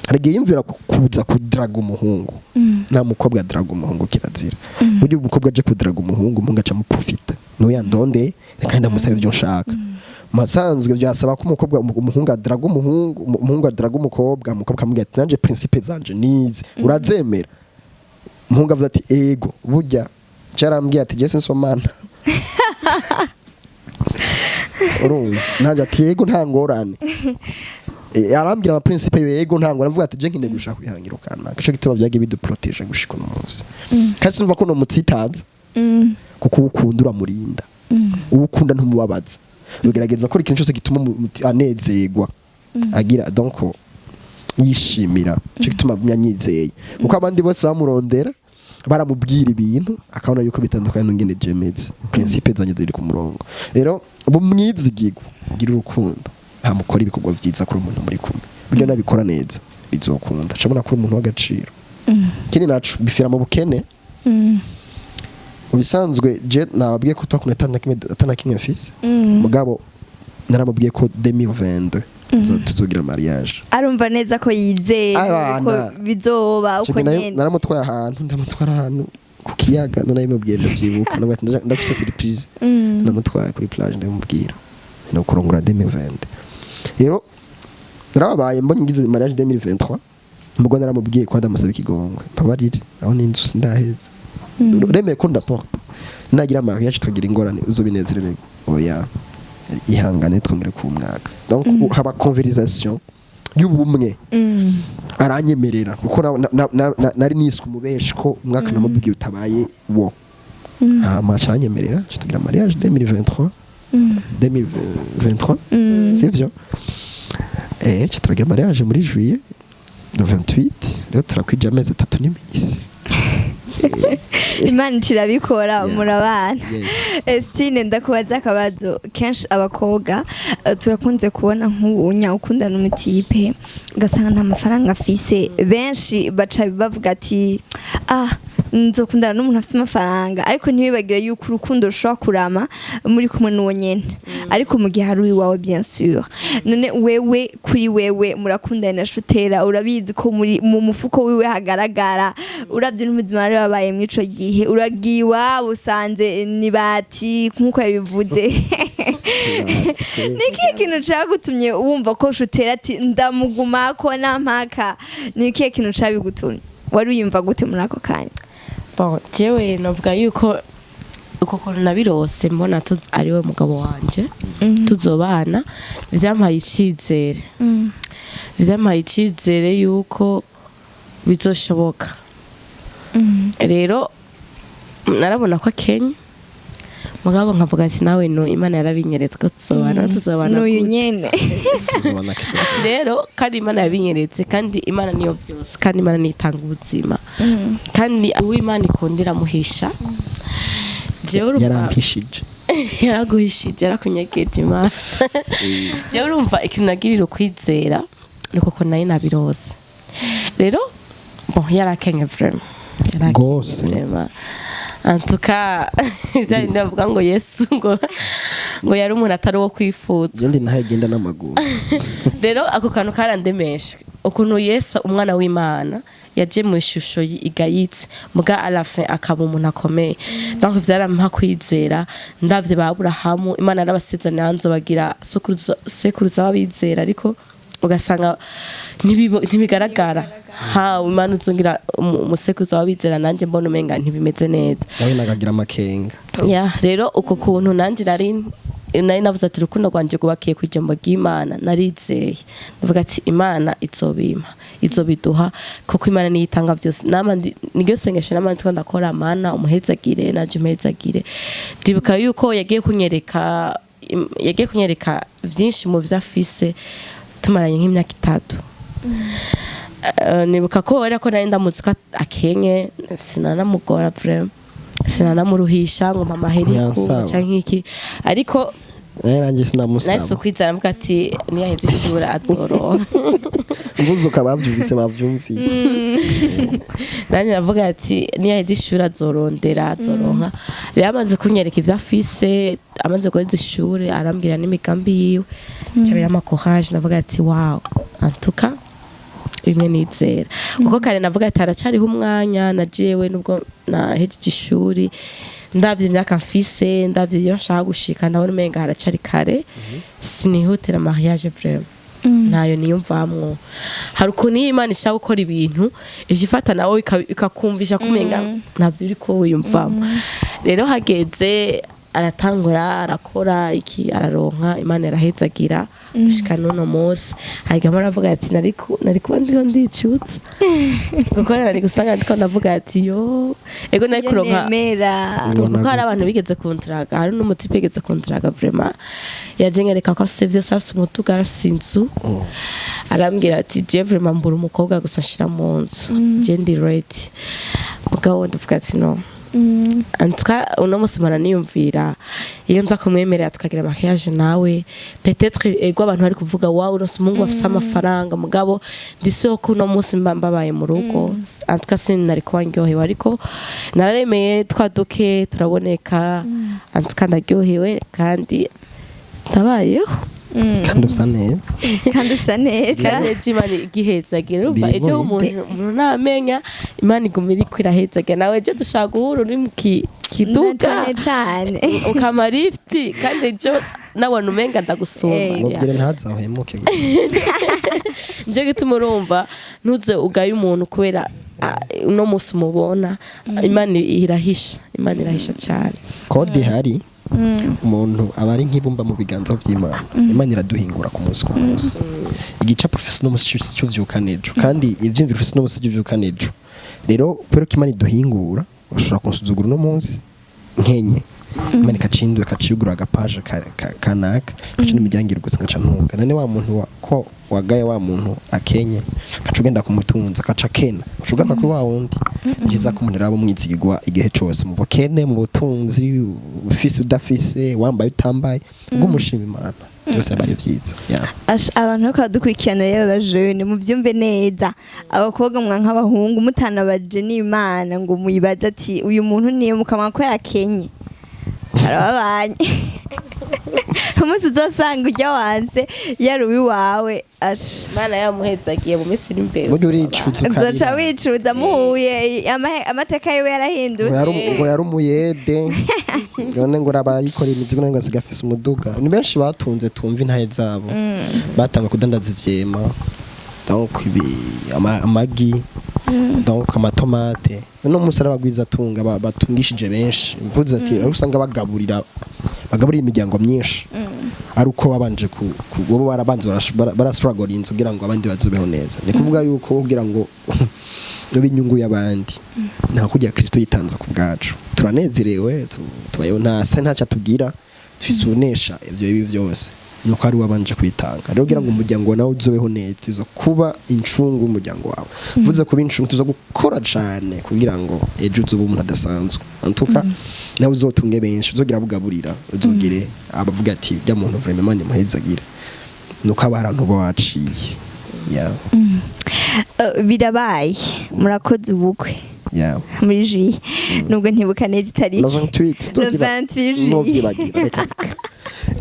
hari igihe yiyumvira kuza kudraga umuhungu. Nta mukobwa adraga umuhungu, kirazira. Burya umukobwa aje kudraga umuhungu, umuhungu aca amuprofita: "Nuyandonde, reka ndamusaba ibyo nshaka." Masanzwe byasaba ko umukobwa, umuhungu adraga umuhungu, umuhungu adraga umukobwa, umukobwa amubwira ati: "Nanje principe zanje nize, urazemera?" Umuhungu avuga ati: "Ego." Burya cyarambwiye ati: "Jese nsomana urumva?" Nanjye ati: "Yego, nta ngorane." Arambwira ama principe: "Yego, nta ngorane." Avuga ati: "Je nkeneye gushaka kwihangira kanaka." Ico gituma byagiye biduproteje gushika uno munsi, kandi sinumva ko no mutsitaza, kuko uwo ukunda uramurinda, uwo ukunda ntumubabaza, ugerageza gukora ikintu cyose gituma anezerwa, agira, donc yishimira. Ico gituma agumya anyizeye, kuko abandi bose bamurondera baramubwira ibintu, akabona yuko bitandukanye n'ingene jemeze, principe zanjye ziri ku murongo. Rero ubu mwizigirwa, gira urukundo, nta mukora ibikorwa vyiza kuri umuntu muri kumwe. Burya nabikora neza bizokunda, cabona kuri umuntu w'agaciro. Ikindi naco bifira mu bukene. Mu bisanzwe je nababwiye ko twakunda atana kimwe mfise, mugabo naramubwiye ko 2022 tuzogira mariage. Arumva neza ko yizeye Abana. ko bizoba uko Ico gihe nyene. Naramutwaye ahantu, ndamutwara ahantu ku kiyaga, none nabimubwiye, ndavyibuka. Namubwiye ati: "Ndafise surprise." Namutwaye kuri plage, ndamubwira no kurongora 2020. Rero narababaye mbonye ngize mariage 2023. Ubwo naramubwiye ko ndamusaba ikigongwe: "Mbabarire, aho n'inzu sindaheza, remeye ko ndaporte nagira mariage tukagira ingorane, uzobinezerererwa. Oya, ihangane, twongere ku mwaka." Donc haba conversation y'ubumwe, aranyemerera, kuko nari niswe umubeshi ko umwaka namubwiye utabaye wo. Hama aranyemerera, tugira mariage 2023, 2023, sivyo? Turagira mariage muri juillet le 28. Rero turakwije amezi 3 n'imisi. Imana irabikora. Murabana. Yes. Estine, ndakubaza akabazo. Kenshi abakobwa turakunze kubona nk'ubunya ukundana n'umutipe, ugasanga nta mafaranga afise. Benshi baca bavuga ati: "Ah, nzokundana n'umuntu afise amafaranga." Ariko ntibibagire yuko urukundo rushobora kurama muri kumwe n'uwo nyene, ariko mu gihe hari uwawe, bien sûr. None wewe, kuri wewe, murakundana na Shutera, urabizi ko muri mu mufuko wiwe hagaragara. Uravye n'ubuzima bari babaye muri ico gihe, uragiye iwabo usanze ni bati nk'uko yabivuze. Ni ikihe kintu cagutumye wumva ko Shutera ati: "Ndamugumako nampaka"? Ni ikihe kintu cabigutumye? Wari wiyumva gute muri ako kanya? Bon, jewe navuga yuko uko kuntu nabirose mbona ari we mugabo wanje tuzobana, vyampaye icizere, vyampaye icizere yuko bizoshoboka. Rero narabona ko akenye, mugabo nkavuga ati: "Nawe no Imana yarabinyeretse ko tuzobana, tuzobana N'uyu gute?" nyene. Tuzobana ke. Rero kandi Imana yabinyeretse, kandi Imana niyo byose, kandi Imana niyo itanga ubuzima, kandi uwo Imana ikunda iramuhisha. Jewe urumva Yarampishije. Yaraguhishije, yarakunyegeje Imana. Jewe urumva ikintu nagirira ukwizera ni kuko nayo nabirose. Rero bon, yarakenye vraiment. Yarakenye. Gose. Vraiment. En tout cas, bya bindi bavuga ngo Yesu ngo Ngo yari umuntu atari uwo kwifuza. Iyo ndi naho igenda n'amaguru. Rero ako kantu karandemesha, ukuntu Yesu umwana w'Imana yaje mu ishusho igayitse, muga à la fin akaba umuntu akomeye. Donc vyarampa kwizera. Ndavye ba Aburahamu, Imana yarabasezeraniye nzobagira sekuruza w'abizera, ariko ugasanga ntibigaragara. Ha, Imana uzongira umusekuruza w'abizera, nanjye mbona umenga ntibimeze neza. Nawe nagagira amakenga. Ya, rero uko kuntu nanjye nari navuze ati urukundo rwanje rwubakiye ku ijambo ry'Imana. Narizeye, ndavuga ati Imana izobimpa, izobiduha, kuko Imana niyo itanga byose. Nama niryo sengesho nama ndiko ndakora: Mana, umuhezagire, nanje umuhezagire. Ndibuka yuko yagiye kunyereka vyinshi mu vyo afise tumaranye nk'imyaka 3. Nibuka ko wera ko nari ndamuzi ko akenye, sinanamugora vraiment, sinanamuruhisha ngo mpa amaheri Ntiyansaba. canke iki, ariko nawe nanjye nahise sinamusaba. Ukwizera, mvuga ati niyaheze ishuri azoronka. Mvuze uko abavyumvise bavyumvise. Nanjye navuga ati niyaheze ishuri azorondera, azoronka. Rero amaze kunyereka ivyo afise, amaze guheza ishuri, arambwira n'imigambi yiwe, cabira ama courage. Navuga ati wow, antuka bimwe nizera, kuko kare navuga ati haracariho umwanya, na jewe nubwo nahejeje ishuri, ndavye imyaka mfise, ndavye iyo nshaka gushika, ndabona umenga haracari kare, sinihutira mariage vraiment, ntayo niyumvamwo. Hari ukuntu iyo Imana ishaka gukora ibintu ije ifata nawe ikakumvisha kumenga ntabyo uri ko wiyumvamo. Rero hageze aratangura, arakora iki, araronka, Imana irahezagira gushika n'uno munsi. Hagamo aravuga ati nari kuba ndiko ndicutsa, kuko nari gusanga ndiko ndavuga ati yo ego nari kuronka nemera. Ubona kuko hari gute? Abantu bigeze kunturaga, hari n'umutipe yigeze kunturaga vraiment, yaje nyereka ko afise vyose, afise umuduga, afise inzu. Arambwira ati je vraiment mbura umukobwa gusa nshira mu nzu, je ndi ready. Mugabo ndavuga ati no. En tout cas uno munsi mpora niyumvira iyo nza kumwemerera tukagira mariage nawe, peut-être ego abantu bari kuvuga wow, uno umuhungu afise amafaranga, mugabo ndisi ko uno munsi mba mbabaye mu rugo. En tout cas sinari kuba ndyohewe, ariko nararemeye twaduke turaboneka. En tout cas ndaryohewe kandi ndabayeho. Kandi usa neza. Kandi usa neza. Kandi ejo Imana igihezagira, urumva Biri ejo mu umuntu ntamenya, Imana iguma iriko irahezagira. Nawe ejo dushaka guhura uri mu kiduga Cane cane. Ukama lift, kandi ejo nabona umenga ndagusumba. Eh. Mubwire ntazahemuke. Nico gituma urumva ntuze ugaye umuntu kubera uno munsi umubona. Imana irahisha, Imana irahisha cyane. Kode ihari, umuntu aba ari nk'ibumba mu biganza vy'Imana. Imana iraduhingura ku munsi ku munsi. Igicapo ufise uno munsi si cyo uvyuka n'ejo, kandi ivyiyumviro ufise uno munsi si cyo uvyuka n'ejo. Rero kubera ko Imana iduhingura, ushobora kunsuzugura uno munsi nkenye, Imana ikacindura, ikacigura agapaje kanaka kaca n'imiryango irugutse, ngaca ntunga. None wa muntu ko wagaye wa muntu akenye, kaca ugenda kumutunza, kaca kena, uca ugaruka kuri wa wundi. Ni byiza ko umuntu araba umwizigirwa igihe cose, mu bukene, mu butunzi, ufise, udafise, wambaye, utambaye, ubwo umushima Imana byose aba ari vyiza. Yeah. Abantu bariko baradukurikirana rero b'abajene, muvyumve neza. Abakobwa mwa nk'abahungu, mutanabaje n'Imana ngo muyibaze ati uyu muntu niyo mukamwa ko yakenye, arababanye, umunsi uzosanga ujya wanse yari uwiwawe asha. Imana yamuhezagiye mu minsi iri imbere. Burya uricuza uzoca ukarira. wicuza muhuye, amateka yiwe yarahindutse. Ngo yari umuyede, none ngo uraba arikora imizigo, none ngo asigaye afise umuduga. Ni benshi batunze tumva intahe zabo, batanga kudandaza ivyema, donc amagi, donc amatomate. Uno munsi arabagwiza atunga batungishije benshi. Mvuze ati ari usanga bagaburira imiryango myinshi, ari uko babanje bo barabanze barasuragorinze kugira ngo abandi bazubeho neza. Ni kuvuga yuko kugira ngo ube inyungu y'abandi, nta kujya Kristo yitanze ku bwacu. Turanezerewe, tubayeho nta se ntacyo atubwira, dufise unesha ivyo bibi vyose, nuko ari wabanje kwitanga. Rero kugira ngo umuryango nawe uzobeho neza, izo kuba incungu y'umuryango wawe. Mvuze kuba incungu, tuzo gukora cane kugira ngo ejo uzobe umuntu adasanzwe, antuka nawe uzotunge benshi, uzogira bugaburira, uzogire abavuga ati bya muntu vraiment Imana imuhezagire, nuko aba ahantu uba waciye. Yeah. Birabaye, murakoze ubukwe muri juillet, nubwo ntibuka neza itariki. Le 28. Le 28 juillet. Novyibagira, reka reka.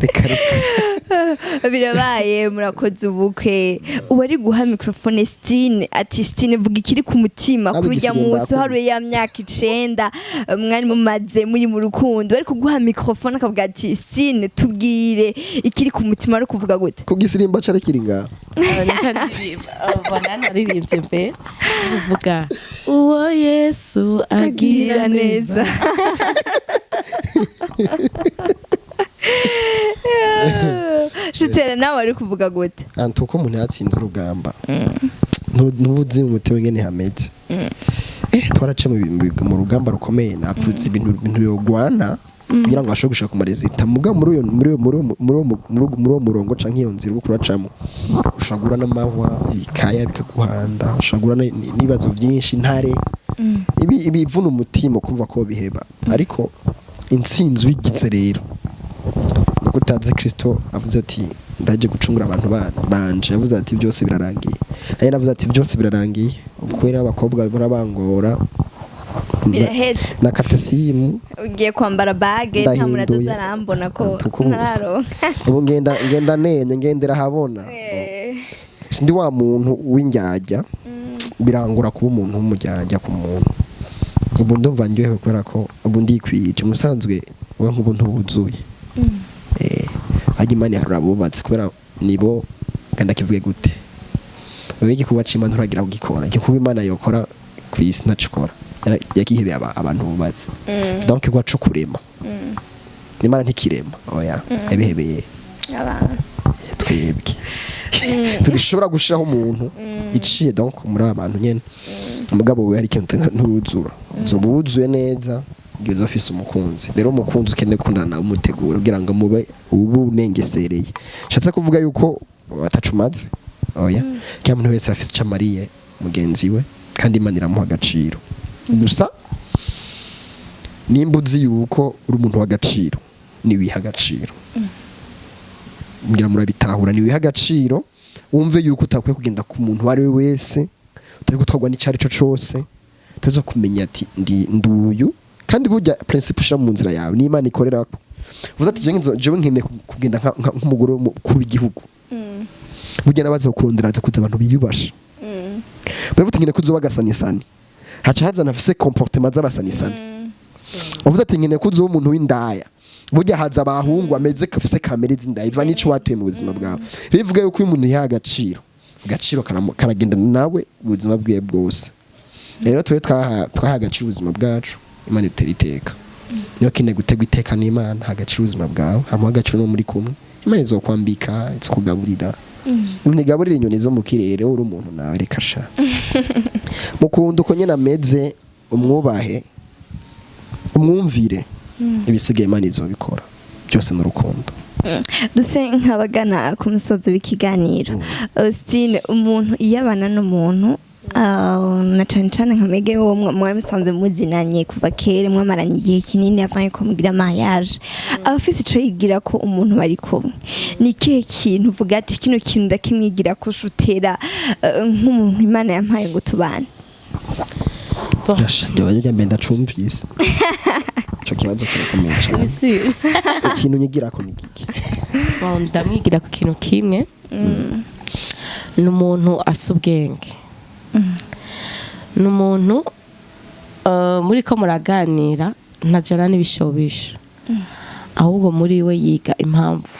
Reka reka. Birabaye, murakoze ubukwe. Uwari guha microphone Stine ati: "Stine, vuga ikiri ku mutima." Kandi Kuri urya igisirimba munsi uharuye ya myaka 9 mwari mumaze muri mu rukundo, bari kuguha microphone akavuga ati: "Stine, tubwire ikiri ku mutima," ari kuvuga gute? Ku gisirimba cari kiri ngaho. Naririmbye mbe uvuga uwo Yesu agira neza. Shitera, nawe ari kuvuga gute? Antu uko umuntu yatsinze urugamba, ntubuzi mu mutima ingene hameze. Twarace mu rugamba rukomeye, napfutse ibintu yogwana kugira ngo ashobore gushaka kumarezita muga muri uyo muri uyo muri uwo muri uwo muri uwo murongo canke iyo nzira uriko uracamo, ushobora guhura n'amahwa, ikaya bikaguhanda, ushobora guhura n'ibibazo byinshi, ntare ibi ibivuna umutima ukumva ko biheba. Ariko intsinzi uyigize rero nuko utazi Kristo avuze ati: "Ndaje gucungura abantu banje." Yavuze ati: "Byose birarangiye." Naye navuze ati: "Byose birarangiye." Ubwo rero abakobwa barabangora. Biraheze. Na katesimu. Ugiye kwambara bague, nta muntu Ndahinduye. atazarambona ko Atuko ubu gusa. ntararonka. Ubu ngenda nemye, ngendera ahabona. Sindi wa muntu w'indyarya, birangura kuba umuntu w'umujyajya ku muntu. Ubu ndumva ndyohewe kubera ko ubu ndikwije musanzwe uba nk'ubu ntubuzuye. Hajya Imana iharura abubatsi kubera nibo kandi akivuge gute, wewe igikorwa c'Imana nturagira kugikora. Igikorwa Imana yokora ku isi ntaco ikora. Yakihebeye abantu bubatsi. Donc igikorwa co kurema, Imana ntikirema, oya, yabihebeye abantu. Twebwe ntidushobora gushiraho umuntu iciye donc muri aba bantu nyene. Umugabo we hari ikintu nturuzura, uzoba wuzuye neza igihe uzofise umukunzi. Rero umukunzi ukeneye gukundana nawe, umutegura kugira ngo mube ubu unengesereye. Nshatse kuvuga yuko atacu umaze, oya. Kila muntu wese afise ico amariye mugenzi we, kandi Imana iramuha agaciro. Gusa nimba uzi yuko uri umuntu w'agaciro, niwiha agaciro. Ngira murabitahura. Niwiha agaciro, wumve yuko utakwiye kugenda ku muntu uwo ari we wese, utari gutwarwa n'icyo ari cyo cyose. Tuza kumenya ati: "Ndi nduyu." Kandi burya principe ushira mu nzira yawe ni Imana ikorerako. Uvuze ati: "Jewe nkeneye kugenda nk'umugore w'umukuru w'igihugu." Burya nabaza kurondera aza kuza abantu biyubasha. Bavuga ati: "Nkeneye kuzoba agasanisani," haca hazana afise comportement z'abasanisani. Uvuze ati: "Nkeneye kuzoba umuntu w'indaya," burya haza abahungu ameze kafise kamere z'indaya. Iva n'ico watuye mu buzima bwawe. Rero ivuga yuko iyo umuntu yiha agaciro, agaciro karagendana nawe ubuzima bwiwe bwose. Rero twe twaha agaciro ubuzima bwacu, Imana itera iteka. Niyo keneye gutegwa iteka n'Imana, ha agaciro ubuzima bwawe, hamuha agaciro no muri kumwe, Imana izokwambika, izokugaburira. Ntigaburira inyoni zo mu kirere, uri umuntu nawe? Reka sha. Mukunda uko nyene ameze, umwubahe, umwumvire, ibisigaye Imana izobikora byose mu rukundo. Duse nk'abagana ku musozi w'ikiganiro. Austin, umuntu iyo abana n'umuntu, na cane cane nka mege wo mwari musanzwe muzinanye kuva kera, mwamaranye igihe kinini avanye ko mugira mariage, aba afise ico yigira ko umuntu bari kumwe. Ni ikihe kintu uvuga ati: "Kino kintu ndakimwigira ko shutera, nk'umuntu Imana yampaye ngo tubane"? Yasha, njye mbere ndacumvise ico kibazo kirakomeye cane. Isi. Ikintu nyigirako ni giki? Bon, ndamwigira ku kintu kimwe: ni umuntu afise ubwenge, ni umuntu muri ko muraganira ntajana n'ibishobisho, ahubwo muri we yiga impamvu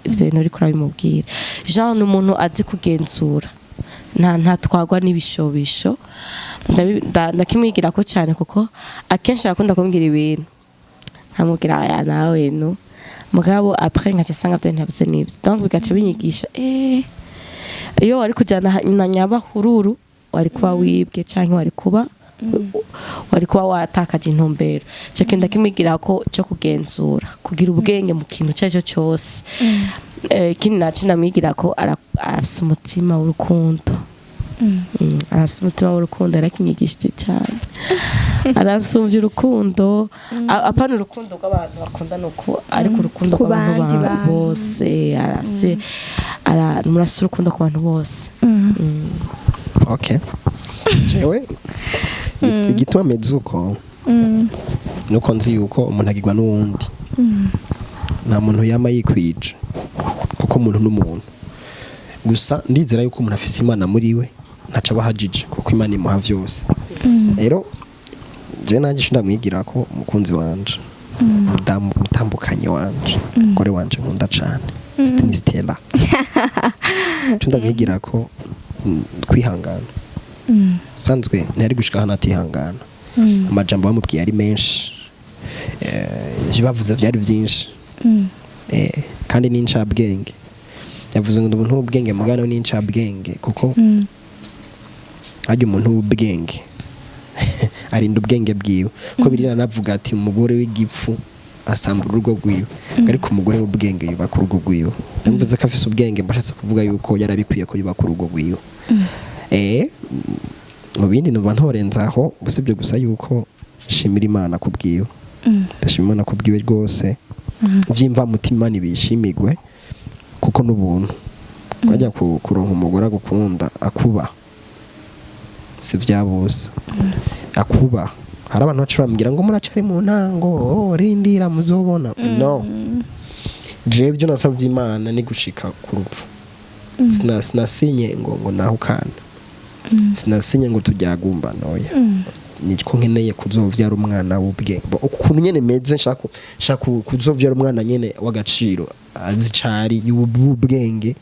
ivyo bintu uriko urabimubwira. Jean ni umuntu azi kugenzura, ntatwagwa n'ibishobisho. Ndakimwigira ko cyane kuko akenshi arakunda kumbwira ibintu nkamubwira: "Aya nawe no." Mugabo après nkaca asanga byo ntavuze n'ivyo, donc bigaca binyigisha iyo wari kujana na nyabahururu wari kuba wibwe canke wari kuba watakaje intumbero. Ico kintu ndakimwigira ko cyo kugenzura, kugira ubwenge mu kintu icyo ari cyo cyose. Ikindi naco ndamwigira ko afise umutima w'urukundo. Arafise umutima w'urukundo, yarakinyigishije cyane, aransumvya urukundo. Apana urukundo rw'abantu bakundana uko, ariko urukundo Ku rw'abantu bandi bantu. bose. Arafise murafise urukundo ku bantu bose. Okay, jewe igituma meze uko nuko nzi yuko umuntu agirwa n'uwundi. Nta muntu yama yikwije, kuko umuntu n'umuntu. Gusa ndizera yuko umuntu afise Imana muri we ntaca aba ahajije, kuko Imana imuha vyose. Rero je nanjye ico ndamwigira ko umukunzi wanje, umudamu, umutambukanye wanje, umugore wanje nkunda cane, Stini Stella, ico ndamwigira ko kwihangana. Sanzwe ntiyari gushika hano atihangana. Amajambo bamubwiye ari menshi, ivyo bavuze vyari vyinshi. Kandi n'incabwenge. Yavuze ngo ndi umuntu w'ubwenge, mugabo n'incabwenge, kuko harya umuntu w'ubwenge arinda ubwenge bwiwe. Ko birira navuga ati umugore w'igipfu asambura urugo rwiwe, ariko umugore w'ubwenge yubaka urugo rwiwe. Mvuze ko afise ubwenge, mbashatse kuvuga yuko yarabikwiye ko yubaka urugo rwiwe. Mu bindi numva ntorenza aho, usibye gusa yuko nshimira Imana kubwiwe. Ndashima Imana kubwiwe rwose, vy'imvamutima nibishimigwe, kuko n'ubuntu kwajya kuronka umugore agukunda, akuba si vya bose akuba. Hari abantu baca bambwira ngo muracari mu ntango, oh, rindira muzobona. No jewe ivyo nasavye Imana ni gushika ku rupfu. Sinasinye ngo nahukane, sinasinye ngo tujyagumbana, oya. Niko nkeneye kuzovyara umwana w'ubwenge. Ukuntu nyene meze, nshaka kuzovyara umwana nyene w'agaciro, azi cari y'ubwenge,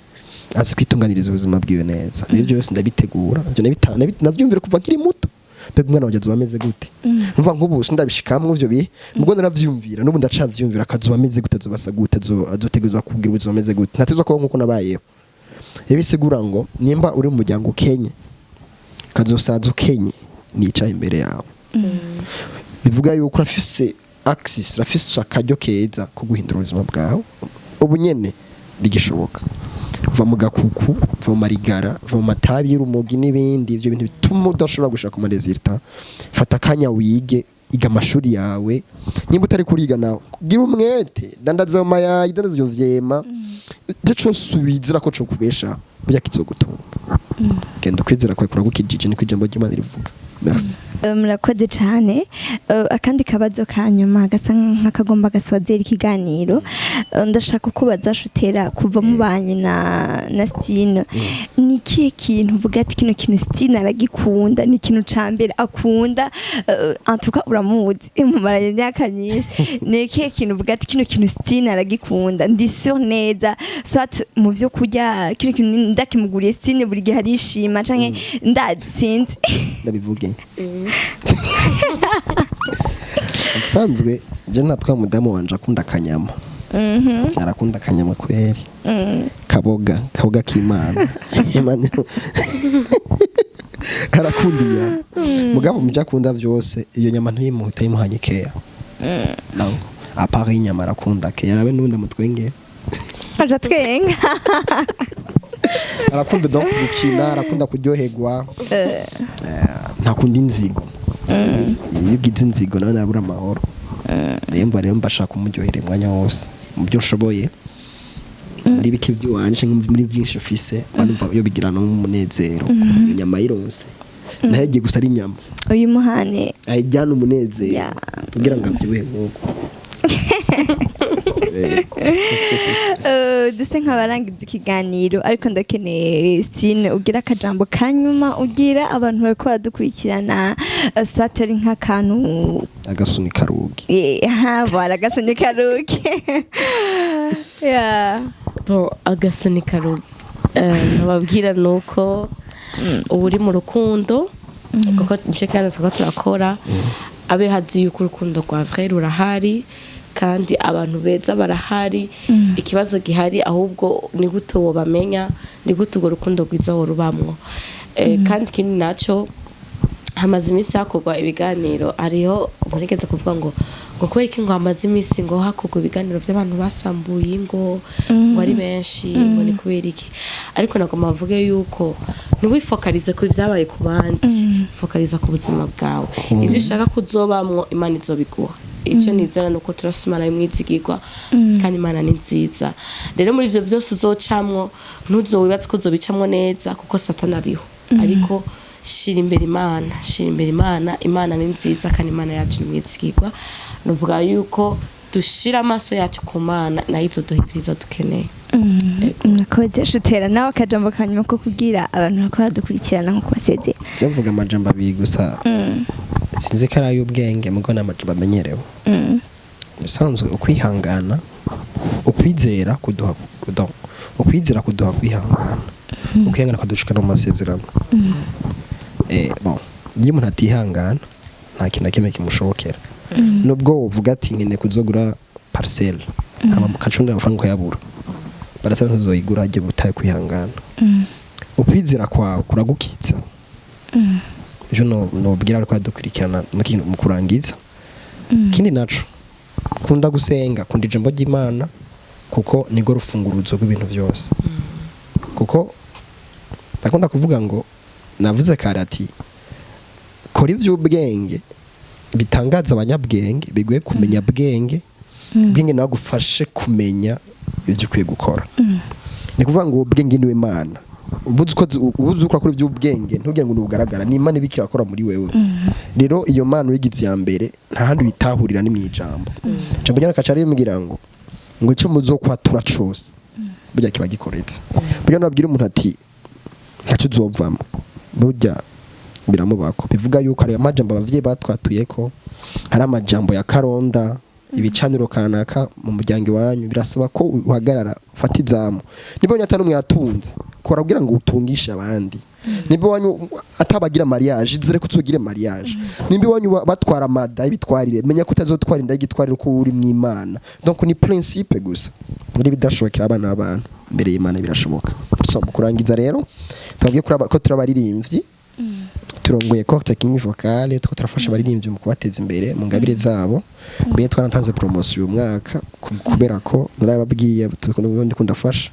azi kwitunganiriza ubuzima bwiwe neza. Rero byose ndabitegura. Ivyo navyumvira kuva nkiri muto. Mbega umwana wanje azoba ameze gute? Mva nk'ubu sindabishikamwo ivyo bihe, mbwo naravyumvira, n'ubu ndacavyumvira. Akazoba ameze gute? Azoba asa gute? Azotegerezwa kugira ubuzima ameze gute? Ntatezwa kubaho nkuko nabayeho. Ibisigura ngo nimba uri mu muryango ukenye, kazosaza ukenye nicaye imbere yawe, bivuga yuko urafise access, urafise akaryo keza ko guhindura ubuzima bwawe ubu nyene bigishoboka. Va mu gakuku, va mu marigara, va mu matabi y'urumogi n'ibindi, ivyo bintu bituma udashobora gushaka ama résultats. Fata akanya wige, iga amashuri yawe. Nimba utari kuriga nawe, gira umwete, dandaza ayo mayayi, dandaza ivyo vyema, ivyo cose wizera ko cokubesha burya kizogutunga. Genda ukwizera kwawe kuragukijije, niko ijambo ry'Imana rivuga. Merci. Murakoze cyane. Akandi kabazo ka nyuma gasa nk'akagomba gasozera ikiganiro. Ndashaka kubaza Shutera, kuva mubanye na Stine, ni ikihe kintu uvuga ati kino kintu Stine aragikunda, ni ikintu ca mbere akunda? En tout cas uramuzi, mumaranye imyaka myinshi. Ni ikihe kintu uvuga ati kino kintu Stine aragikunda, ndi sûr neza, soit mu vyo kurya, kino kintu ndakimuguriye Stine buri gihe arishima, canke ndazi, sinzi. Ndabivuge. Usanzwe je natwa mudamu wanje akunda akanyama. Arakunda akanyama kweri. Kaboga kaboga k'Imana. Arakunda inyama, mugabo mu byo akunda vyose, iyo nyama ntuyimuhe utayimuhanye keya. Donc à part inyama, arakunda keya. Arabe n'ubundi amutwengera. Aja twenga. Arakunda donc gukina, arakunda kuryoherwa. Ntakunda inzigo. Iyo ugize inzigo nawe narabura amahoro. Niyo mva rero mbashaka kumuryohera umwanya wose mu byo nshoboye, muri bike by'iwanje, muri byinshi mfise. Mba numva iyo bigira n'umunezero. Iyo nyama yironse nayo yagiye gusa ari inyama, uyu muhane ayijyana umunezero kugira ngo abyibuhe nk'uko. Duse nk'abarangiza ikiganiro, ariko ndakeneye Stine ugira akajambo kanyuma ugira abantu bariko baradukurikirana, soit ari nk'akantu Agasunika rugi. Ha, voilà, agasunika rugi. Yeah. Bon, agasunika rugi nababwira ni uko uba uri mu rukundo, kuko nce kandi tuko turakora abe hazi yuko urukundo rwa vrai rurahari kandi abantu beza barahari. Ikibazo gihari ahubwo ni gute wobamenya, ni gute urwo rukundo rwiza worubamwo. Kandi ikindi naco, hamaze iminsi hakorwa ibiganiro. Hariho murigeze kuvuga ngo kubera iki ngo hamaze iminsi ngo hakorwa ibiganiro by'abantu basambuye ingo, ngo ari benshi, ngo ni kubera iki? Ariko nagomba mvuge yuko ntiwifokalize ku byabaye ku bandi, fokaliza ku buzima bwawe, ibyo ushaka kuzobamwo Imana izobiguha. Icyo nizera ni uko turasa Imana y'umwizigirwa, kandi Imana ni nziza. Rero muri ivyo vyose uzocamwo, ntuzowibatse ko uzobicamwo neza, kuko Satani ariho. Ariko shira imbere Imana, shira imbere Imana. Imana ni nziza kandi Imana yacu ni mwizigirwa. Nuvuga yuko Dushire amaso yacu ku Mana, nayo izoduha ivyiza dukeneye. Murakoze. Shutera, nawe akajambo ka nyuma ko kubwira abantu bako badukurikirana nko kubasezera. Je mvuga amajambo abiri gusa, sinzi ko ari ay'ubwenge, mugo ni amajambo amenyerewe. Bisanzwe, ukwihangana, ukwizera kuduha ukwizera kuduha kwihangana, ukwihangana kudushikana mu masezerano. Bon, iyo umuntu atihangana, nta kintu na kimwe kimushobokera. Nubwo wovuga ati nkeneye kuzogura parcelle, hama mukacundira amafaranga ukayabura, parcelle ntuzoyigura hagiye gutaye kwihangana. Ukwizera kwawe kuragukiza. Ejo nobwira ariko dukurikirana mu kurangiza. Ikindi naco, kunda gusenga, kunda ijambo ry'Imana, kuko nirwo rufunguruzo rw'ibintu byose. Kuko ndakunda kuvuga ngo, navuze kare ati kora ivy'ubwenge bitangaza abanyabwenge, biguye kumenya bwenge, bwenge nawe agufashe kumenya ibyo ukwiye gukora. Ni kuvuga ngo ubwenge niwe Mana. Ubuze uko akora iby'ubwenge, ntugire ngo nubugaragara, ni Imana ibikira akora muri wewe. Rero iyo Mana uyigize iya mbere, nta handi uyitahurira, ni mu ijambo. Ijambo ry'Imana kaca rimbwira ngo icyo muzokwatura cose burya kiba gikoretse. Burya nabwira umuntu ati ntacyo uzovamo, burya biramubako. Bivuga yuko hari amajambo abavyeyi batwatuye, ko hari amajambo ya karonda, ibicaniro kanaka mu muryango iwanyu, birasaba ko uhagarara, ufata izamu. Niba wanyu atari umwe yatunze, kora kugira ngo utungishe abandi. Niba iwanyu atabagira mariage, izere ko uzogire mariage. Nimba iwanyu batwara amada y'ibitwarire, menya ko utazotwara inda y'igitwarire uko uri mu Imana. Donc ni principe gusa. Muri bidashobokera abana b'abantu, imbere y'Imana birashoboka. So mu kurangiza rero, tubabwiye ko turabaririmbyi, turongoye Corps Technique Vocale, two turafasha abaririmbyi mu kubateza imbere mu ngabire zabo. Mbere twanatanze promotion uyu mwaka, kubera ko narababwiye ndi kundafasha,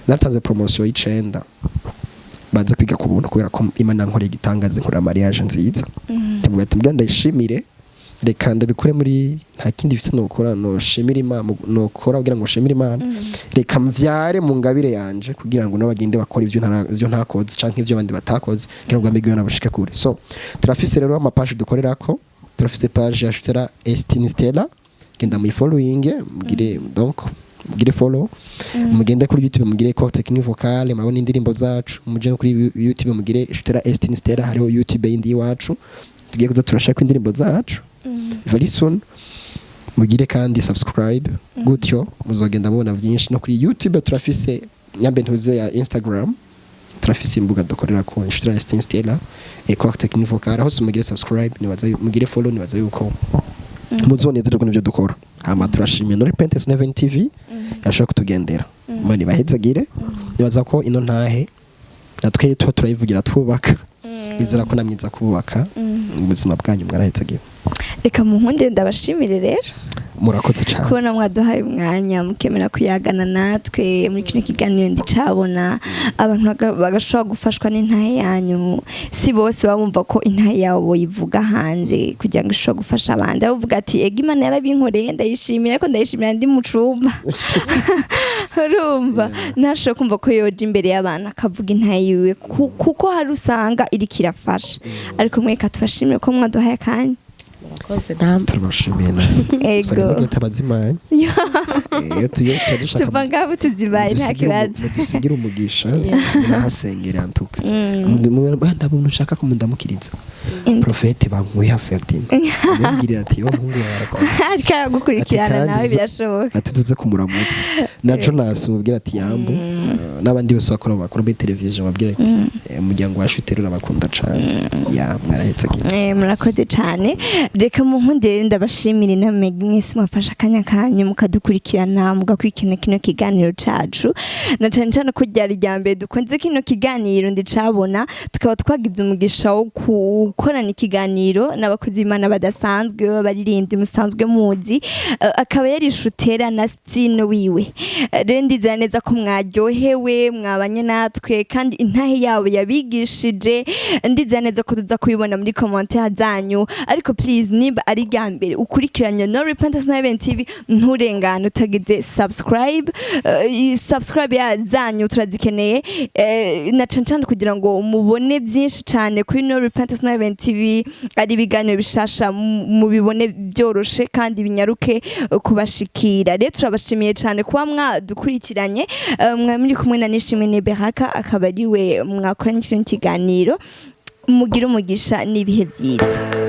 naratanze promotion y'icenda baza kwiga ku buntu, kubera ko Imana nkoreye igitangaza, nkora mariage nziza. Ndavuga ati mbwa ndayishimire, reka ndabikore muri nta kindi bifite nokora, noshimira Imana, nokora kugira ngo nshimire Imana. Reka mvyare mu ngabire yanje kugira ngo nabo bagende bakora ivyo ivyo ntakoze canke ivyo abandi batakoze, kugira ngo amigwe nabashike kure. So turafise rero ama page dukorerako. Turafise page ya Shutera Estine Stella, genda mu following, mugire, donc mugire follow, mugende kuri YouTube mugire Corps Technique Vocale, murabona indirimbo zacu. Muje kuri YouTube mugire Shutera Estine Stella, hariho YouTube yindi iwacu tugiye kuza turashaka indirimbo zacu very soon. Mugire kandi subscribe, gutyo muzogenda mubona byinshi. No kuri YouTube turafise nyambe ntuze ya Instagram, turafise imbuga dukorera ko Shutera Estine Stella et Corps Technique Vocale hose. Mugire subscribe, nibaza mugire follow, nibaza yuko muzonezererwa n'ibyo dukora. Hama turashimiye No Repentance Never TV yashobora kutugendera. Imana ibahezagire. Nibaza ko ino ntahe natwe tuba turayivugira twubaka, izera ko namwiza kubaka ubuzima bwanyu. Mwarahezagiwe. Reka muhunde ndabashimire rero. Murakoze cyane. Kubona mwaduhaye umwanya, mukemera kuyagana natwe muri kino kiganiro ndicabona, abantu bagashobora gufashwa n'intahe yanyu. Si bose baba bumva ko intahe yabo boyivuga hanze kugira ngo ishobore gufasha abandi. Bavuga ati ega Imana yarabinkoreye, ndayishimira, ariko ndayishimira ndi mu cumba. Urumva ntashobora kumva ko yoja imbere y'abantu akavuga intahe yiwe, kuko hari usanga iriko irafasha. Ariko mweka tubashimire ko mwaduhaye akanya. Murakoze namwe. Turabashimiye nawe. Ego. Usanga tabazimanye iyo tuyo tuba dushaka Tuva ngaho tuzibaye, nta kibazo. Mudusigire umugisha, nahasengera ntuka ndabona ushaka ko mundamukiriza Prophète Bankuye Ferdinand, mubwire ati yo muhungu wawe arakora. Ariko aragukurikirana. Ati kandi Nawe birashoboka. Ati tuze kumuramutsa na Jonas, mubwire ati yambu. N'abandi bose bakora muri televiziyo, babwire ati umuryango wa Shutero urabakunda cane ya mwarahetse. Murakoze cyane. Reka munkundire ndabashimire namwe mwese mwafashe akanya kanyu mukadukurikirana, mugakurikirana kino kiganiro cacu, na cane cane ko ryari irya mbere dukunze kino kiganiro ndicabona, tukaba twagize umugisha wo gukorana ikiganiro n'abakozi b'Imana badasanzwe, b'abaririmbyi musanzwe muzi. Akaba yari Shutera na Stine wiwe. Rero ndizera neza ko mwaryohewe, mwabanye natwe, kandi intahe yabo yabi yabigishije. Ndizera neza ko tuza kubibona muri commentaire zanyu. Ariko please, niba ari rya mbere ukurikiranye No Repentance na TV, nturengane utagize subscribe. Subscribe ya zanyu turazikeneye, na cane cane kugira ngo mubone byinshi cane kuri No Repentance na TV, ari ibiganiro bishasha mubibone byoroshe kandi binyaruke kubashikira. Rero turabashimiye cane kuba mwadukurikiranye. Mwa muri kumwe na Nishimwe Neberaka, akaba ariwe mwakoranye kino kiganiro. Mugire umugisha n'ibihe byiza.